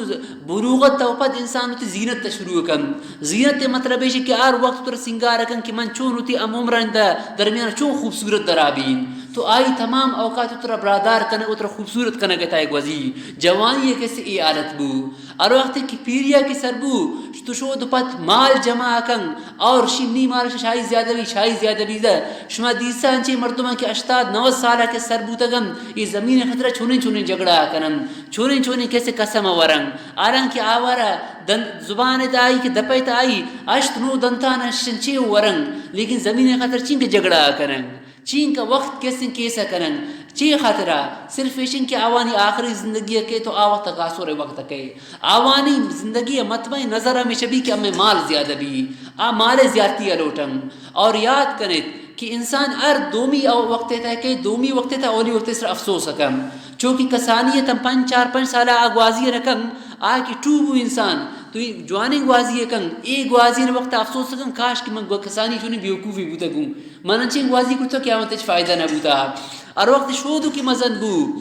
بلوغت تو پد انسان وتی زینت تا شروع کن۔ زینت مطلب ایش کہ ہر وقت تر سنگار کن کہ من چون وتی ام عمران دا درمیان چون خوبصورت درا بین۔ تو آئی تمام اوقات تر برادار کن، اتر خوبصورت کن گتا گوزی۔ جوانی کسی ای حالت بو۔ ہر وقت کہ پیریا کہ سر بو، تو شود پد مال جمع کن، اور شی نی مال شاہی زیادہ بی، شاہی زیادہ بی دا۔ شما دیسا انچیں مردمان کہ ہشتاد نود سال کہ سر بوتگن، یہ زمین خطرہ چونیں چونیں جھگڑا کنن، چونیں چونیں کیسے قسم ورن۔ آران کہ آوارا دن-، زبان تہ آئی کہ دپے تہ آئی، ہشت نو دنتان شنچے ورن، لیکن زمین خطر چین کہ جھگڑا کنن۔ چینکہ وقت کسیں کیسہ کنن، چی خاطرا؟ صرف ایشن کہ آوانی آخری زندگی کہ تو آ وقت تکاثر وقت کہ آوانی زندگی مطمئن نظر ہمیشہ بی کہ ہمیں مال زیادہ بی، آ مال زیادتی لوٹن۔ اور یاد کنیت کہ انسان ہر دومی او-، وقت تہ کہ دومی وقت تہ اولی وقت سر افسوس کن۔ چونکہ کسانی تم پنچ چار پنچ سال آ گوازی نہ کن، آ کہ ٹو بو انسان، تو یہ جوانیں گوازی کن، اے گوازی وقت افسوس کن، کاش کہ من گو-، کسانی چونی بیوقوفی بوتگوں۔ من انچیں گوازی کرتا کہ آوان تچ فائدہ نہ بوتا۔ ہر وقت شودو کہ مزن بو،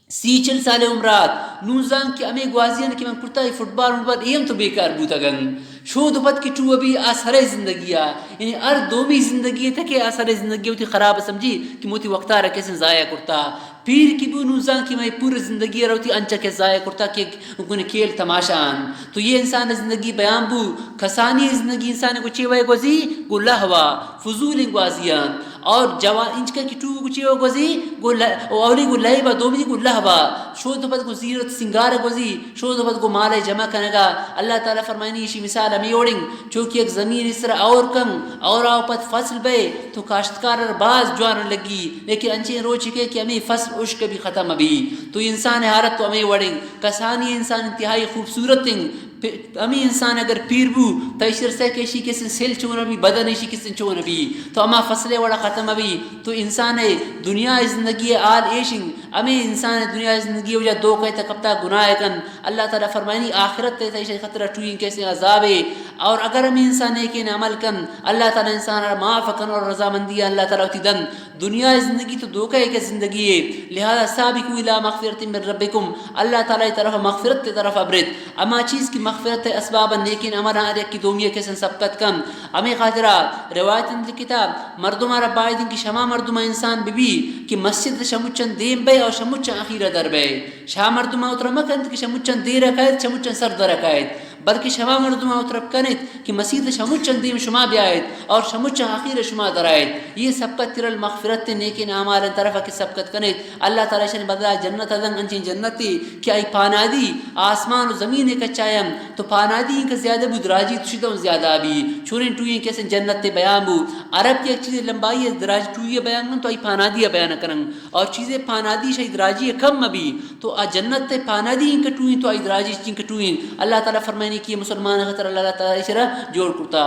سی چل سال عمرات، نوں زان کہ ہمیں گوازیان کہ من کرتا، یہ فٹبال، فٹبال، اے ہم تو بیکار بوتگن۔ شودو پد کہ ٹو ابی آ سرے زندگی آ، یعنی ہر دومی زندگی تہ کہ آ سرے زندگی وتی خراب سمجھی کہ موتی وقتا را کسے ضائع کرتا۔ پیر کی بو نوں زان کہ میں پوری زندگی را وتی انچا کہ ضائع کرتا کہ گون کھیل تماشا آن۔ تو یہ انسان زندگی بیان بو، کسانی زندگی انسان کو چے وے گوزی، گو لہوا، فضول گوازیان۔ اور جوان، انچکا کہ ٹو کو چے وے گوزی، گو ل-، اولی گو لہوا، دومی گو لہوا۔ شود پد گو زیرت سنگار گوزی، شود پد گو مال جمع کنگا۔ اللہ تعالی فرمائنی ایشی مثال ہمیں اوڑنگ، چو کہ یک زمین اس طرح اور کن، اور آو پد فصل بے، تو کاشتکار باز جوان لگی، لیکن انچیں روچ کہ، کہ ہمیں فصل اشک بھی ختم بھی۔ تو انسان حالت تو ہمیں وڑنگ۔ کسانی انسان انتہائی خوبصورت انت۔ پ-، ہمے انسان اگر پیر بو، تو ایشی سہ کہ ایشی کسن سل چون بی، بدن ایشی کسن چون بی، تو ہما فصلے وڑا ختم بی۔ تو انسان دنیا زندگی حال ایش انت، ہمے انسان دنیا زندگی وجہ دھوکہ تہ کپتا گناہ کن۔ اللہ تعالی فرمائنی آخرت تہ ایشی خطرہ ٹوئیں کسے عذابے۔ اور اگر ہمے انسان نیکین عمل کن، اللہ تعالی انسان را معاف کن اور رضامندی اللہ تعالی وتی دن۔ دنیا زندگی تو دھوکہ کہ زندگی ہے، لہذا سابقوا الی مغفرۃ من ربکم، اللہ تعالی طرف مغفرت طرف ابرت۔ اما چیز کی مغفرت اسباب نیکین عمل ہر یک کی دومی کسن سبقت کن۔ ہمیں خاطرہ روایت لکھتا، مردم را باید کہ شما مردم انسان ببی کہ مسجد شموچن دیم بے اور شموچن اخیرہ در بے۔ شما مردم اترا مکنت کہ شموچن دیر کایت، شموچن سر در کایت۔ بلکہ شما مردم او طرف کنیت کہ مسیت شموچن دیم شما بیایت اور شموچن اخیر شما درایت۔ یہ سبقت تر المغفرت، نیکین اعمال طرف کہ سبقت کنیت، اللہ تعالی شن بدلا جنت دن، انچین جنتی کہ آئی پانادی آسمان و زمین کچایم۔ تو پانادی انکہ زیادہ بو، دراجی تشدہ زیادہ بی۔ چونین ٹوئیں کسن جنت بیان بو۔ عرب کی ایک چیز لمبائی ہے، دراجی ٹوئی بیان کن تو آئی پانادی بیان کنن۔ اور چیزیں پانادی شاہی دراجی کم بی۔ تو آ جنت پانادی انکہ ٹوئیں تو آئی دراجی چین کٹوئیں۔ اللہ تعالی فرمائنی کہ مسلمان خطر اللہ تعالی شرا جوڑ کرتا۔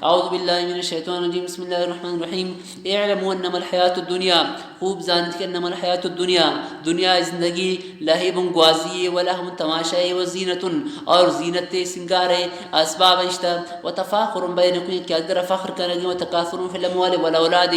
اعوذ باللہ من الشیطان الرجیم، بسم اللہ الرحمن الرحیم۔ اعلموا انما الحیات الدنیا، خوب زانت کہ انما الحیات الدنیا، دنیا زندگی لہب گوازی و لہو تماشائی و زینت اور زینت سنگار اسباب اشتا و تفاخر بینکم کہ اگر فخر کنگی و تکاثر فی الاموال والاولاد،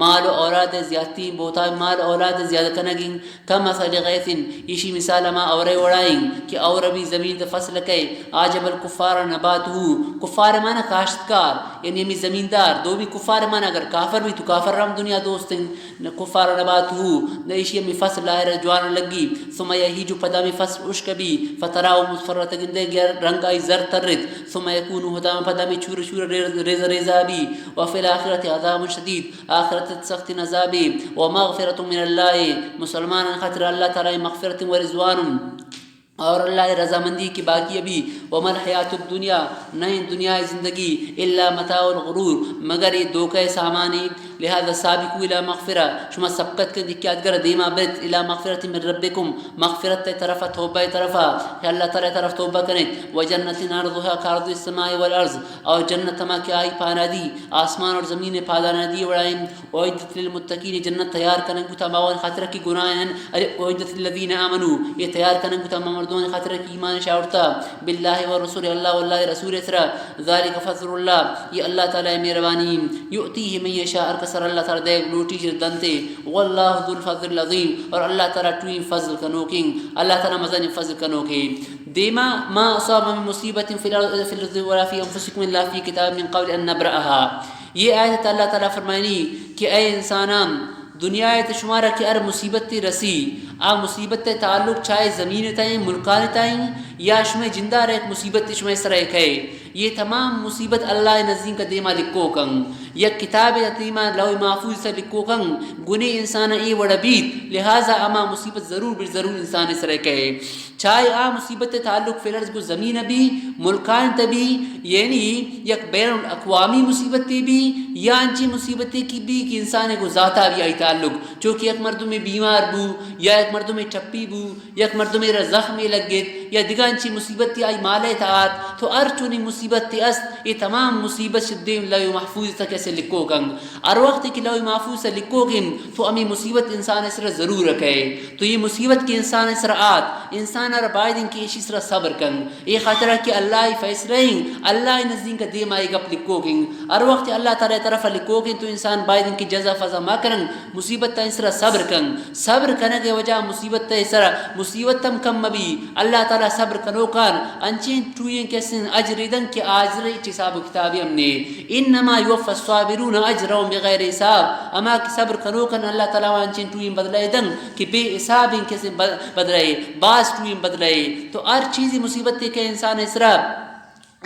مال و اولاد زیادتی بہتا، مال و اولاد زیادہ کنگی۔ کمثل غیث، ایشی مثال ہما اورے وڑائیں کہ اور بی زمین تے فصل کئے، اعجب الکفار نباتہ، کفار معنی کاشتکار، یعنی ہمیں زمیندار، دومی کفار معنی اگر کافر بی تو کافر رم دنیا دوستیں، نہ کفار نباتہ، نہ ایشی ہمیں فصل لاہر جوان لگی، ثم یہیج، پدا ہمیں فصل اشک بی، فتراه مصفرا، گندے گر رنگ آئی زر ترت، ثم یکون حطاما، پدا ہمیں چور چور ریز ریز ریزا بی، وفی الآخرة عذاب شدید، آخرت سخت عذابی، و مغفرت من اللہ، مسلمان خاطر اللہ تعالی مغفرت و رضوان اور اللہ رضامندی کی باقی ابھی، وما الحیات الدنیا، نہ دنیا زندگی، الا متاع الغرور، مگر یہ دھوکہ سامانی۔ لہذا سابقوا الی مغفرہ، شما سبقت کن کہ ادگر دیما بت، الی مغفرۃ من ربکم، مغفرت طرفا، توبہ طرفا، کہ اللہ تعالی طرف توبہ کنے، و جنۃ عرضها کعرض السماء والارض، اور جنت ہما کہ آئی پانادی آسمان اور زمین پادانادی وڑائیں، اعدت للمتقین، جنت تیار کنگ بوتا ہما وان خاطر کہ گناہ ہیں، ارے اعدت للذین آمنوا، یہ تیار کنگ بوتا ہما مردمان خاطر کہ ایمان شاورتا، باللہ والرسول، اللہ واللہ رسول سرا، ذالک فضل اللہ، یہ اللہ تعالی مہربانی، یؤتیہ من یشاء، ہر کسر اللہ تعالی دے لوٹی چر دنتے، واللہ ذو الفضل العظیم، اور اللہ تعالی ٹوئیں فضل کنوکیں، اللہ تعالی مزن فضل کنوکیں۔ دیما، ما اصاب من مصیبت فی الارض، فی الارض ولا فی انفسکم الا فی کتاب من قبل ان نبرأها۔ یہ آیت اللہ تعالی فرمائنی کہ اے انسانان، دنیا ء شمارا کہ ہر مصیبت رسی، آ مصیبت تعلق چاہے زمین تائیں، ملکان تائیں، یا شمئے جندار ایک مصیبت شمئے سرا کئے، یہ تمام مصیبت اللہ نزدیک دیما لکھو کن، یک کتاب دیما لوح محفوظ سے لکھو کن، گنے انسان اے وڑ بیت، لہذا اما مصیبت ضرور بر ضرور انسان سرا کئے۔ چاہے آ مصیبت تعلق فی الارض گو زمین بی، ملکان تبی، یعنی یک بین الاقوامی مصیبت بی، یا انچی مصیبت کی بی کہ انسان گو ذاتا بی آئی تعلق، چونکہ یک مردم بیمار بو، یا یک مردم ٹپی بو، یک مردم را زخم لگت، یا دگہ انچی مصیبت آئی مال آت، تو ہر چونی مصیبت است، یہ تمام مصیبت شدیم لوح محفوظ تک ایسے لکھو کنگ۔ ہر وقت کہ لوح محفوظ سے لکھو گن، تو ہمیں مصیبت انسان سر ضرور کئے۔ تو یہ مصیبت کہ انسان سر آت، انسان را باید کہ ایشی سر صبر کن۔ یہ خاطر کہ اللہ فیصلہ ہیں، اللہ نزدیک دیما یہ گپ لکھو گن۔ ہر وقت اللہ تعالی طرف لکھو گن، تو انسان باید کہ جزا فضا ما کرن، مصیبت تا سر صبر کن۔ صبر کنگ وجہ مصیبت تا سر، مصیبت ہم کم مبی۔ اللہ تعالی صبر کنوکان انچین ٹوئیں کسن اجر دن کہ آجر چی حساب و کتابی ہم نے۔ انما یوفی الصابرون اجرهم بغیر حساب۔ ہما کہ صبر کنوکن اللہ تعالی وانچین ٹوئیں بدلہ دن کہ بے حساب ان کسن ب-، بدلہ، باز ٹوئیں بدلہ۔ تو ہر چیزی مصیبت کہ انسان اسرا،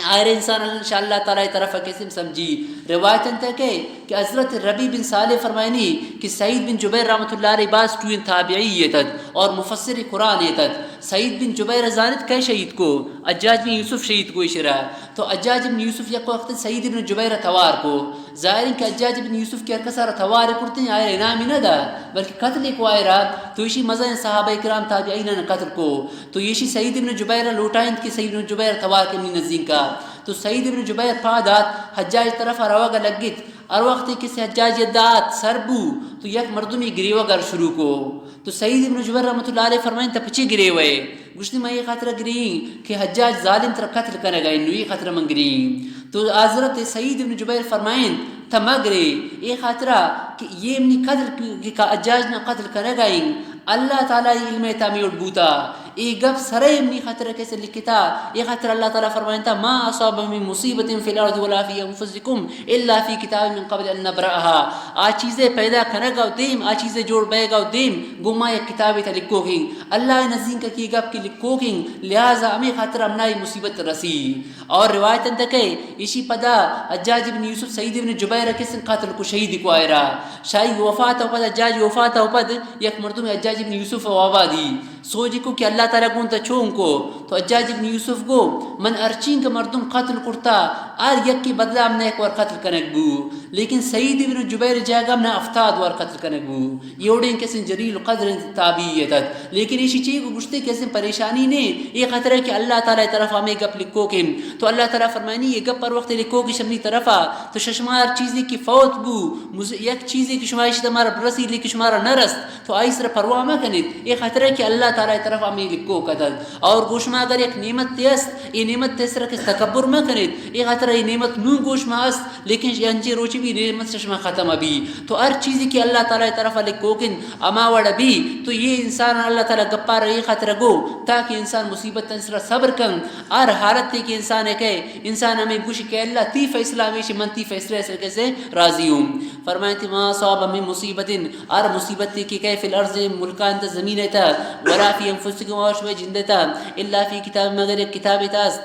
ہر انسان انشاءاللہ تعالی طرف کسن سمجھی۔ روایت انت کہ، کہ حضرت ربیع بن صالح فرمائنی کہ سعید بن جبیر رحمۃ اللہ علیہ باز ٹوئیں تابعی ایتت اور مفسر قرآن ایتت۔ سعید بن جبیر زانت کہ شہید کو، حجاج بن یوسف شہید کو اشرا۔ تو حجاج ابن یوسف یک وقت سعید ابن جبیر ء توار کو۔ ظاہر انت کہ حجاج ابن یوسف کہ ہر کس ء را توار کرتیں، آئرا انعامی نہ دا، بلکہ قتل کو آئرا۔ تو ایشی مزن صحابہ کرام تابعین ء قتل کو۔ تو ایشی سعید ابن جبیر ء لوٹائینت کہ سعید ابن جبیر توار کنی نزدیک ء۔ تو سعید ابن جبیر پاد آت، حجاج طرف ء روگ ء لگت۔ ہر وقت کہ سے حجاج ء دات سر بو، تو یک مردمی گریوگ ء شروع کو۔ تو سعید ابن جبیر رحمۃ اللہ علیہ فرمائیں، تہ پچے گریوئے؟ گوشتی، من اے خاطر گریئیں کہ حجاج ظالم ترا قتل کنگا انت، نو اے خاطر من گریئیں۔ تو حضرت سعید ابن جبیر فرمائیں، تہ مگرے، اے خاطرا کہ اے منی قتل کہ حجاج نا قتل کنگا انت، اللہ تعالی علم ء تامی اٹ بوتا۔ اے گپ سرے منی خاطر کسے لکھتا، اے خاطر اللہ تعالیٰ فرمائنتا، ما اصاب من مصیبت فی الارض ولا فی انفسکم الا فی کتاب من قبل ان نبرأها۔ آ چیزے پیدا کنگا و دیم، آ چیزے جوڑ بیگا و دیم، گو ما یک کتابے تا لکھوکیں۔ اللہ نزینک کی گپ کی لکھوکیں، لہذا ہمیں خاطر ہمنا اے مصیبت رسی۔ اور روایت انت کہ ایشی پدا حجاج ابن یوسف سعید ابن جبیر کسن قتل کو، شہید کو آئرا۔ شاہی وفات و پد، حجاج وفات و پد یک مردم حجاج ابن یوسف وابا دی۔ سوجی کو کہ اللہ تعالیٰ گون تا چون کو؟ تو حجاج ابن یوسف گو، من ارچین کہ مردم قتل کرتا، ہر یکی بدلہ ہم نہ ایک وار قتل کنگ بو، لیکن سعید ابن جبیر جاگہ ہم نہ ہفتاد وار قتل کنگ بو۔ یہ اوڑیں کسیں جلیل القدر تابعی ات۔ لیکن ایشی چی کو گشتے کسیں پریشانی نے، یہ خطرہ کہ اللہ تعالیٰ طرف ہمیں گپ لکھوکیں۔ تو اللہ تعالیٰ فرمائنی، یہ گپ پر وقت لکھوکی شمنی طرفا، تو ششما ہر چیزی کی فوت بو، مز-، یک چیزی کہ شما ایشی تمہارا برسی لیکن شمارا نہ رست، تو آئی سر پرواہ مہ کنیت، اے خاطر کہ اللہ تعالیٰ طرف ہمیں لکھوک ات۔ اور گوشما اگر یک نعمت تے است، اے نعمت تے سر کس تکبر مہ کنیت، اے خاطر اے نعمت نوں گوشما است، لیکن انچیں روچے بی نعمت شما ختم بی۔ تو ہر چیزی کہ اللہ تعالیٰ طرف لکھوک انت، ہما وڑ بی، تو یہ انسان اللہ تعالیٰ گپار اے خاطر گو، تاکہ انسان مصیبت سر صبر کن۔ ہر حالت تے کہ انسان ہے کہ انسان ہمیں گوش کہ اللہ تی فیصلہ ہمیشہ من تی فیصلہ سر کسے راضی ہوں۔ فرمائنتی، ما اصاب من مصیبت، ہر مصیبت کہ کئے فی الارض، ملکان تا زمین تا، ولا فی انفسکم، اور شما جند تا، الا فی کتاب، مگر یک کتاب تا است،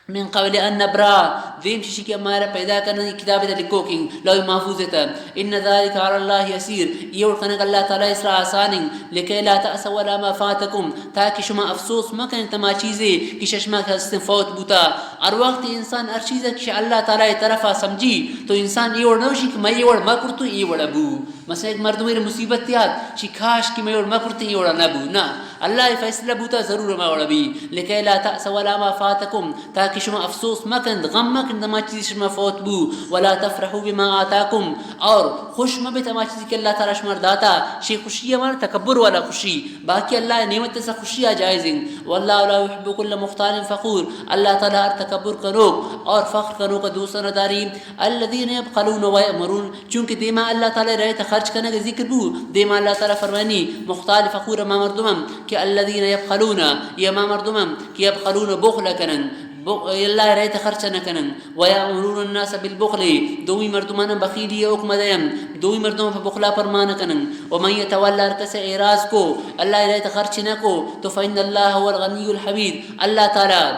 من قبل ان نبرأها، دیم چشی کہ ہمارا پیدا کرنا، یہ کتاب تا لکھوکیں، لوح محفوظ تا۔ ان ذلک علی اللہ یسیر، یہ اور کنگ اللہ تعالیٰ اسرا آسانیں، لکی لا تأسوا علی ما فاتکم، تاکہ شما افسوس مکن تما چیزے کہ ششما ہستیں فوت بوتا۔ ہر وقت انسان ہر چیز کہ اللہ تعالیٰ طرفا سمجھی، تو انسان یہ وڑ نہ ہوشی کہ میں یہ وڑ مہ کرتوں، یہ وڑ بو۔ مثلاً ایک مردم ایر مصیبت یات، چی کاش کہ میں یہ وڑ مہ کرتوں، یہ وڑ نہ بو۔ نہ، اللہ یہ فیصلہ بوتا ضرور ہما وڑ بی۔ لکی لا تأسوا علی ما فاتکم، تاکہ شما افسوس مکند، غم مکند ہما چیز شما فوت بو۔ ولا تفرحوا بما آتاکم، اور خوش مہ بیت ہما چیز کہ اللہ تعالیٰ شما داتا، شی خوشی ہمارا تکبر والا خوشی، باقی اللہ نعمت سے خوشی آ جائز ہیں۔ واللہ لا یحب کل مختال فخور، اللہ تعالیٰ ہر تکبر کنوک اور فخر کنوک دوست نہ داری۔ الذین یبخلون ویأمرون، چونکہ دیما اللہ تعالیٰ رایت خرچ کنگ ذکر بو، دیما اللہ تعالیٰ فرمانی مختال فخور ہما مردم ہم کہ الذین یبخلون، یہ ہما مردم ہم کہ یبخلون بخل کنن، ب-، اللہ رایت خرچ نہ کنن۔ ویأمرون الناس بالبخل، دومی مردمان بخیلی حکم دیم، دومی مردم پہ بخلا پرمان کنن۔ ومن یتول، ہر کس اعراض کو، اللہ رایت خرچ نہ کو، تو فإن اللہ هو الغنی الحمید، اللہ تعالیٰ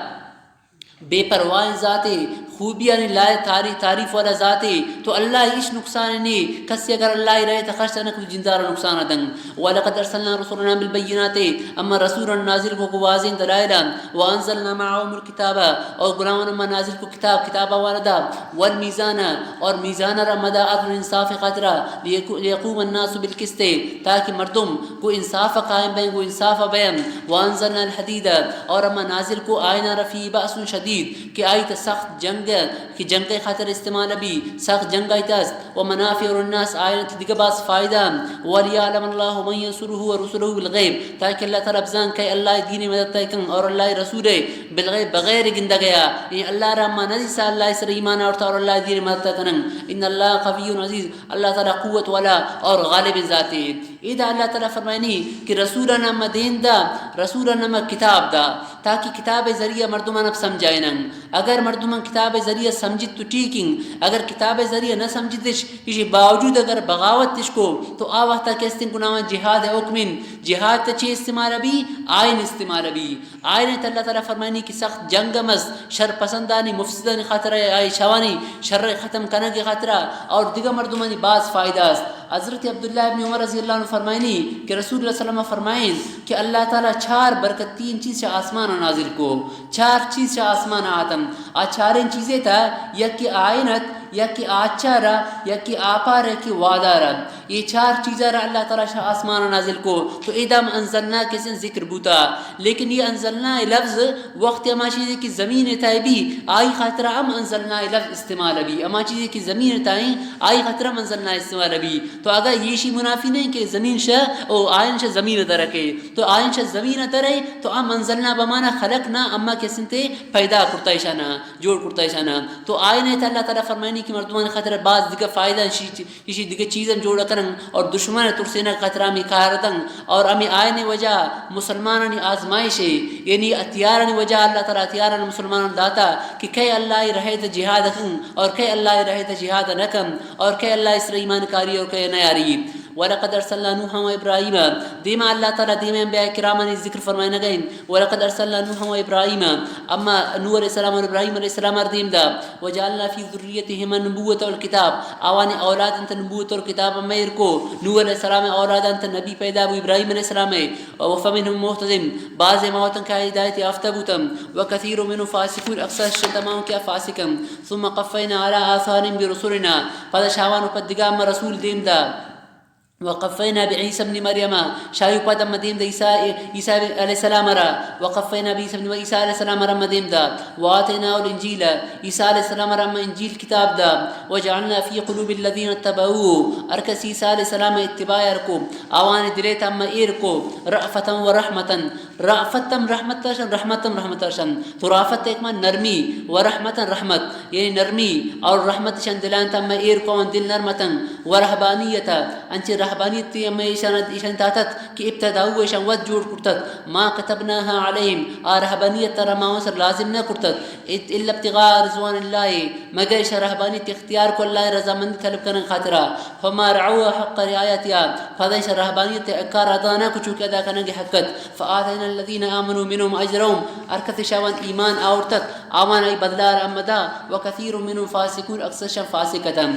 بے پرواہ ذاتے، خوبیانی لائق تعری-، تعریف والا ذاتے، تو اللہ ہیچ نقصان نے، کسی اگر اللہ رایت خرچ نہ کو، جندار نقصان دن۔ ولقد ارسلنا رسلنا بالبینات، اما رسولان نازل کو، کو واضح دلائل، وانزلنا معهم الکتاب، اور گناہان ما نازل کو کتاب، کتاب واردا، والمیزان، اور میزان را مدا عدل انصاف خاطرا، لیکو-، لیقوم الناس بالقسط، تاکہ مردم گو انصاف قائم بیں، گو انصاف بیں۔ وانزلنا الحدید، اور ما نازل کو آئینا را فیہ بأس شدید، کہ آئی تا سخت جنگ، کہ جنگ خاطر استعمال بی، سخت جنگ آئی تا است۔ ومنافع للناس، آیان تی دگہ باز فائدہ۔ ولیعلم اللہ من ینصره ورسله بالغیب، تاکہ اللہ تعالیٰ بزان کہ اللہ دین مدد تای کن اور اللہ رسول بالغیب، بغیر گندگیا، یعنی اللہ را ما نزیسا، اللہ سر ایمان آورتا اور اللہ دین مدد تای کنن۔ ان اللہ قوی عزیز، اللہ تعالیٰ قوت والا اور غالب ذاتے۔ ادا اللہ تعالیٰ فرمائنی کہ رسولان ما دین دا، رسولان ما کتاب دا، تاکہ کتاب ذریعہ مردمان اب سمجھائنن۔ اگر مردمان کتاب ذریعہ سمجھت تو ٹھیک ہیں، اگر کتاب ذریعہ نہ سمجھتش، ایشی باوجود اگر بغاوت اش کو، تو آ وقتا کہ استیں گناہ جہاد حکمن، جہاد تا چی استعمال بی؟ آئین استعمال بی۔ آئین تا اللہ تعالیٰ فرمائنی کہ سخت جنگ مز، شر پسندانی، مفسدانی خاطرہ، آئی شوانی شر ختم کنگ خاطرہ اور دگہ مردمانی باز فائدہ است۔ حضرت عبداللہ ابن عمر رضی اللہ عنہ فرمائنی کہ رسول اللہ صلی اللہ علیہ وسلم فرمائن کہ اللہ تعالیٰ چار برکتین چیز چہ آسمان نازل کو، چار چیز چہ آسمان آتن، آ چاریں چیزے تا یکی آئینت، یکی آچارا، یکی آپار، یکی وادارا۔ یہ چار چیزا را اللہ تعالیٰ شہ آسمان نازل کو، تو ادم انزلنا کسن ذکر بوتا۔ لیکن یہ انزلنا لفظ وقت ہما چیزے کہ زمین تائیں بی، آئی خاطر ہم انزلنا لفظ استعمال بی۔ ہما چیزے کہ زمین تائیں، آئی خاطر ہم انزلنا استعمال بی۔ تو اگر یہ شی منافی نہیں کہ زمین شہ او آئین شہ زمین درکے، تو آئین شہ زمین درے، تو ہم انزلنا بمانا خلقنا، اما کسن تے پیدا کرتا ایشانا، جوڑ کرتا ایشانا۔ تو آئین تا اللہ تعالیٰ فرمائنی کہ مردمانی خاطر باز دگہ فائدہ شی، شی دگہ چیزاں جوڑ کنن اور دشمن ترسینگ خاطر ہمیں کار دن اور ہمیں آئین وجہ مسلمانانی آزمائش ہے، یعنی ہتھیارانی وجہ اللہ تعالی ہتھیاران مسلمانان داتا کہ کئے اللہ رہے تے جہاد کن اور کئے اللہ رہے تے جہاد نہ کن اور کئے اللہ سر ایمان کاری اور کئے نیاری۔ ولقد ارسلنا نوحا و ابراہیم، دیما اللہ تعالی دیما انبیاء کرامانی ذکر فرمائے نہ گئے۔ ولقد ارسلنا نوحا و ابراہیم، اما نوح علیہ السلام اور ابراہیم علیہ السلام ہر دیم دا۔ وجعلنا فی ذریتہما النبوۃ والکتاب، آوانی اولاد انت نبوت اور کتاب میر کو۔ نوح علیہ السلام اولاد انت نبی پیدا بو ابراہیم علیہ السلام ہے۔ و فمنهم مہتدن، بعض موتن کا ہدایت یافتہ بوتم۔ و کثیر منهم فاسقون، اکثر شن تمام کیا فاسقم۔ ثم قفینا علی آثارهم برسلنا، پدا شاوان و پد دگا اما رسول دیم دا۔ وقفینا بعیسی ابن مریم، شاہی پد ہم دیم دا عیسی، عیسی علیہ السلام را۔ وقفینا بعیسی ابن، عیسی علیہ السلام را ہم دیم دا۔ وآتیناہ الانجیل، عیسی علیہ السلام را ہم انجیل کتاب دا۔ وجعلنا فی قلوب الذین اتبعوه، ہر کس عیسی علیہ السلام اتباع ہر کو، آوان دلے تم ایر کو، رأفتا و رحمتا، رأفت ہم رحمت شن، رحمت ہم رحمت شن۔ تو رأفت ایک مان نرمی، و رحمتا رحمت، یعنی نرمی اور رحمت شن دلان تم ایر کو، دل نرمتن، و رہبانیتا، انچے رہبانیت تی ہمیں ایشان، ایشان تاتت کہ ابتداؤ ایشان وت جوڑ کرتت، ما كتبناها عليهم، آ رہبانیت ترا ما سر لازم نہ کرتت، الا ابتغاء رضوان الله، مگر ایشان رہبانیت اختیار کو اللہ رضامندی طلب کنن خاطرا، فما رعوها حق رعایتها، پدا ایشان رہبانیت اکار ادا نہ کو چوکہ ادا کنن کے حقت، فآتینا الذین آمنوا منهم اجرهم، ہر کس شاوان ایمان آورتت، آوان آئی بدلار امدا، و کثیر منهم فاسقون، اکثر شان فاسق اتن۔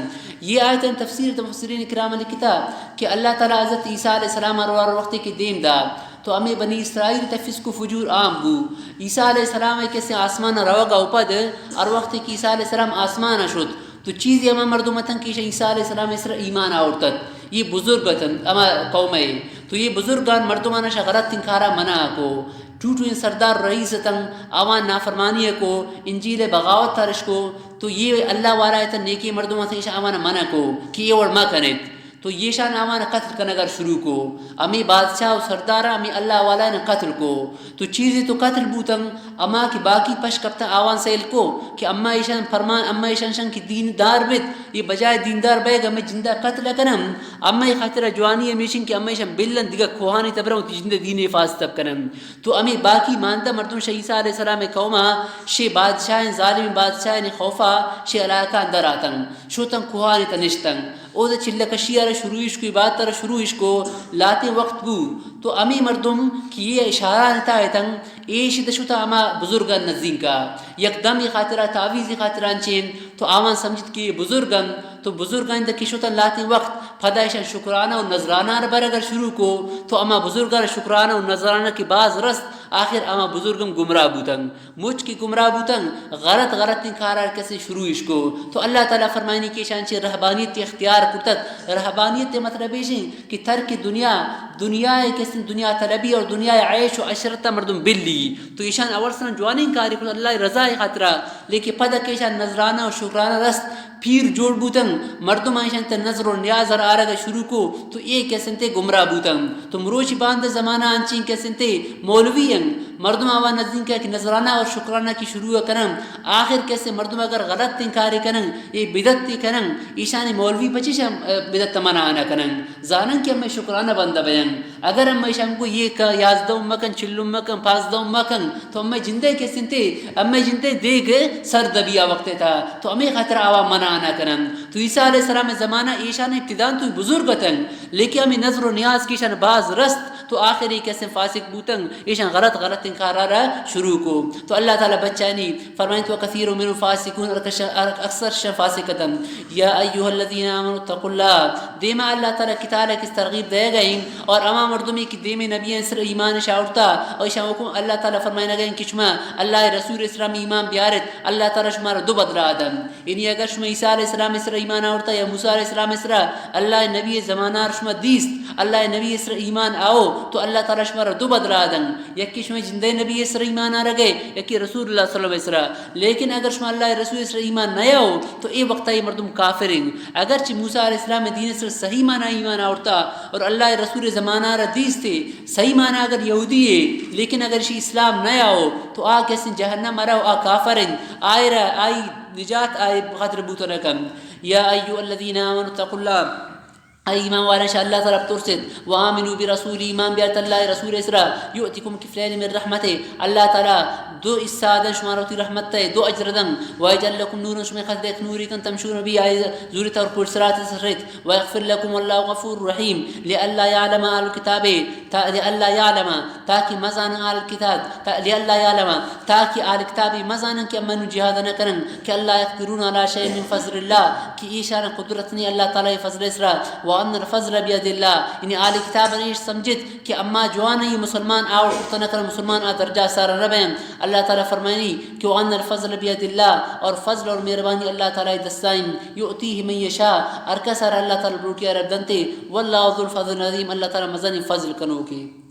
یہ آیتن تفسیر تو مفسرین کرام لکھتا کہ اللہ تعالی حضرت عیسی علیہ السلام ہر وار وقتی کہ دیم دا تو ہمیں بنی اسرائیل تفسق و فجور عام بو۔ عیسی علیہ السلام ایک کسی آسمان روگا اوپد، ہر وقتی کہ عیسی علیہ السلام آسمان شد تو چیزی ہما مردم اتن کہ عیسی علیہ السلام اسر ایمان آورتت۔ یہ بزرگ اتن ہما قوم ہے۔ تو یہ بزرگان مردمان شا غلط انکارا منع کو۔ ٹوٹو ان سردار رئیس اتن، آوان نافرمانی کو، انجیل بغاوت ترش کو۔ تو یہ اللہ والا اتن نیکی مردم اتن ایشان آوان منع کو کہ یہ وڑ ما کنیت۔ تو یہ شان آوان قتل کنگا شروع کو۔ امی بادشاہ و سردار امی اللہ والا نے قتل کو۔ تو چیزی تو قتل بوتن، اما کہ باقی پش کپتن آوان سیل کو کہ اما ایشان فرمان، اما ایشان شن کہ دین دار بیت، یہ بجائے دین دار بیگ ہمیں جندہ قتل کنن۔ اما یہ خاطر جوانی ہمیشن کہ اما ایشان بلن دگہ کوہانی تبرن و جندہ دین حفاظت کنن۔ تو ہمیں باقی ماندہ مردم شہ عیسی علیہ السلام قوما، شہ بادشاہ، ظالم بادشاہ خوفا، شہ علاقہ اندر آتن، شوتن کوہانی تنشتن۔ او دا چلہ کشی آرا شروع اش کو، عبادت آرا شروع اش کو، لاتے وقت بو۔ تو ہمیں مردم کہ یہ اشارہ نتا اتن، ایش دشوتا ہما بزرگان نزدینکا۔ یک دم یہ خاطرہ، تعویذ خاطران چین، تو آوان سمجھت کہ یہ بزرگن، تو بزرگان دا کشوتن لاتے وقت، پدا ایشان شکرانہ و نذرانہ آرا برگر شروع کو، تو ہما بزرگان شکرانہ و نذرانہ کہ باز رست، آخر ہما بزرگم گمراہ بوتن۔ مچ کہ گمراہ بوتن، غلط غلط این کارار کسی شروع اش کو۔ تو اللہ تعالی فرمائنی کہ ایشان چہ رہبانیت اختیار کرتت۔ رہبانیت مطلب ایش انت کہ ترک دنیا، دنیا کسی دنیا طلبی اور دنیا عیش و عشرت مردم بلی۔ تو ایشان اول سرن جوانین کاری کن اللہ رضا خاطرا، لیکن پدا کہ ایشان نذرانہ و شکرانہ رست، پیر جوڑ بوتن، مردم ایشان تے نذر و نیاز ہر آرگ شروع کو، تو اے کسنتے گمراہ بوتن۔ تو مروچی باند زمانہ انچین کسنتے مولوی ان، مردم آوا نزدین کہ نذرانہ اور شکرانہ کی شروع کنن۔ آخر کسے مردم اگر غلط تین کارے کنن، اے بدعت کنن، ایشانی مولوی پچیش بدعت منع نہ کنن۔ زانن کہ ہمیں شکرانہ بندہ بیان۔ اگر ہمے شنگو یہ کہ یازدہ مکن، چلم مکن، پانزدہ مکن، تو ہمے جندے کسنتے، ہمے جندے دیگ سر دبیا وقت تھا، تو ہمے خاطر آوا منع نہ کنن۔ تو عیسی علیہ السلام زمانہ ایشان ابتدان تو بزرگ اتن، لیکن ہمے نذر و نیاز کی شان باز رست، تو آخری کسن فاسق بوتن، ایشان غلط غلط انکارا را شروع کو۔ تو اللہ تعالی بچانی فرمائیں تو کثیر من فاسقون، اکثر شہ فاسق اتن۔ یا ایھا الذین آمنوا اتقوا اللہ، دیما اللہ تعالی کتاب کس ترغیب دے گئیں، اور اما مردمی کہ دیمے نبی سر ایمان شاورتا، اور شما حکم اللہ تعالی فرمائے گئیں کہ شما اللہ رسول اسلام ایمان بیارت، اللہ تعالی شما را دو بدلہ دن۔ یعنی اگر شما عیسی علیہ السلام سر ایمان آورتا یا موسی علیہ السلام سر اللہ نبی زمانہ شما دیست، اللہ ءِ نبی ءِ سرا ایمان آؤ تو اللہ تعالی شمارا دو بدلہ دن، یکی شمئے جندئے نبی ءِ سرا ایمان آرگ ءَ، یکی رسول اللہ صلی اللہ علیہ وسلم ءِ سرا۔ لیکن اگر شما اللہ ءِ رسول ءِ سرا ایمان نیاؤ تو اے وقتا اے مردم کافر انت۔ اگرچہ موسی علیہ السلام ءِ دین ءِ سرا صحیح معنی ایمان آورتا اور اللہ ءِ رسول ءِ زمانہ را دیستے، صحیح معنی اگر یہودی ہے، لیکن اگر اشی اسلام نیاؤ تو آ کس جہنم ءَ رو، آ کافر انت، آئرا آئی نجات آئی خاطر بوت نہ کنت۔ یا ایھا الذین آمنوا اتقوا اللہ، اے ایمان والان، شہ اللہ تعالی بترسیت، و آمنوا برسولی، ایمان بیارت اللہ ءِ رسول ءِ سرا، یؤتکم کفلین من رحمتہ، اللہ تعالی دو حصہ دن شمارا وتی رحمت ءِ، دو اجر دن، و یجعل لکم نورا، شمئے خاطر یک نورے کن تمشون بہ، آئی زوریت اور پل صراط سرت، و یغفر لکم واللہ غفور رحیم، لئلا یعلم اہل الکتاب، تا، لئلا یعلم، تاکہ مزانن اہل کتاب، تا، لئلا یعلم، تاکہ اہل کتاب مزانن کہ اما نوں جہاد نہ کنن، کہ اللہ یقدرون علی شیء من فضل اللہ، کہ ایشان قدرت نہیں اللہ تعالی ءِ فضل ءِ سرا، وان الفضل بید اللہ، یعنی اہل کتاب ایش سمجھت کہ اما جوان ءَ مسلمان آ وڑ کرت نہ کنن، مسلمان آ درجہ سارا نہ بین۔ اللہ تعالی فرمائنی کہ وان الفضل بید اللہ، اور فضل اور مہربانی اللہ تعالی ءِ دستا انت، یؤتیہ من یشاء، ہر کس ءَ را اللہ تعالی لوٹی ءَ را دنتے، واللہ ذو الفضل العظیم، اللہ تعالی مزنیں فضل کنوکے۔